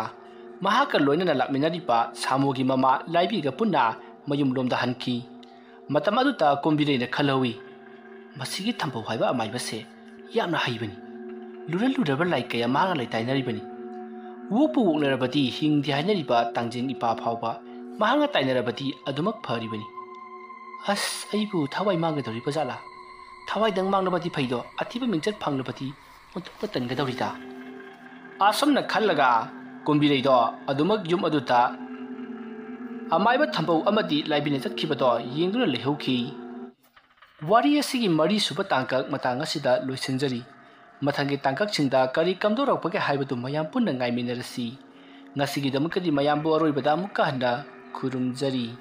ꯃꯍꯥꯛꯀ ꯂꯣꯏꯅꯅ ꯂꯥꯛꯃꯤꯟꯅꯔꯤꯕ ꯁꯥꯃꯨꯒꯤ ꯃꯃꯥ ꯂꯥꯏꯕꯤꯒ ꯄꯨꯟꯅ ꯃꯌꯨꯝꯂꯣꯝꯗ ꯍꯟꯈꯤ꯫ ꯃꯇꯝ ꯑꯗꯨꯗ ꯀꯨꯝꯕꯤꯔꯩꯅ ꯈꯜꯍꯧꯏ, "ꯃꯁꯤꯒꯤ ꯊꯝꯕꯧ ꯍꯥꯏꯕ ꯑꯃꯥꯏꯕꯁꯦ ꯌꯥꯝꯅ ꯍꯩꯕꯅꯤ꯫ ꯂꯨꯔ ꯂꯨꯔꯕ ꯂꯥꯏ ꯀꯌꯥ ꯃꯍꯥꯛꯅ ꯂꯩꯇꯥꯏꯅꯔꯤꯕꯅꯤ꯫ ꯑꯣꯛꯄꯨ ꯑꯣꯛꯅꯔꯕꯗꯤ ꯍꯤꯡꯗꯦ ꯍꯥꯏꯅꯔꯤꯕ ꯇꯥꯡꯖꯤꯡ ꯏꯄꯥ ꯐꯥꯎꯕ ꯃꯍꯥꯛꯅ ꯇꯥꯏꯅꯔꯕꯗꯤ ꯑꯗꯨꯃꯛ ꯐꯔꯤꯕꯅꯤ꯫ ꯑꯁ, ꯑꯩꯕꯨ ꯊꯋꯥꯏ ꯃꯥꯡꯒꯗꯧꯔꯤꯕ ꯖꯥꯠꯂꯥ? ꯊꯋꯥꯏꯗꯪ ꯃꯥꯡꯂꯕꯗꯤ ꯐꯩꯗꯣ, ꯑꯊꯤꯕ ꯃꯤꯡꯆꯠ ꯐꯪꯂꯕꯗꯤ ꯑꯣꯟꯊꯣꯛꯄ ꯇꯟꯒꯗꯧꯔꯤꯗ"꯫ ꯑꯁꯨꯝꯅ ꯈꯜꯂꯒ ꯀꯨꯝꯕꯤꯔꯩꯗꯣ ꯑꯗꯨꯃꯛ ꯌꯨꯝ ꯑꯗꯨꯗ ꯑꯃꯥꯏꯕ ꯊꯝꯕꯧ ꯑꯃꯗꯤ ꯂꯥꯏꯕꯤꯅ ꯆꯠꯈꯤꯕꯗꯣ ꯌꯦꯡꯗꯨꯅ ꯂꯩꯍꯧꯈꯤ꯫ ꯋꯥꯔꯤ ꯑꯁꯤꯒꯤ ꯃꯔꯤꯁꯨꯕ ꯇꯥꯡꯀꯛ ꯃꯇꯥꯡ ꯑꯁꯤꯗ ꯂꯣꯏꯁꯤꯟꯖꯔꯤ꯫ ꯃꯊꯪꯒꯤ ꯇꯥꯡꯀꯛꯁꯤꯡꯗ ꯀꯔꯤ ꯀꯝꯗꯧꯔꯛꯄꯒꯦ ꯍꯥꯏꯕꯗꯨ ꯃꯌꯥꯝ ꯄꯨꯟꯅ ꯉꯥꯏꯃꯤꯟꯅꯔꯁꯤ꯫ ꯉꯁꯤꯒꯤꯗꯃꯛꯇꯗꯤ ꯃꯌꯥꯝꯕꯨ ꯑꯔꯣꯏꯕꯗ ꯑꯃꯨꯛꯀ ꯍꯟꯅ ꯈꯨꯔꯨꯝꯖꯔꯤ꯫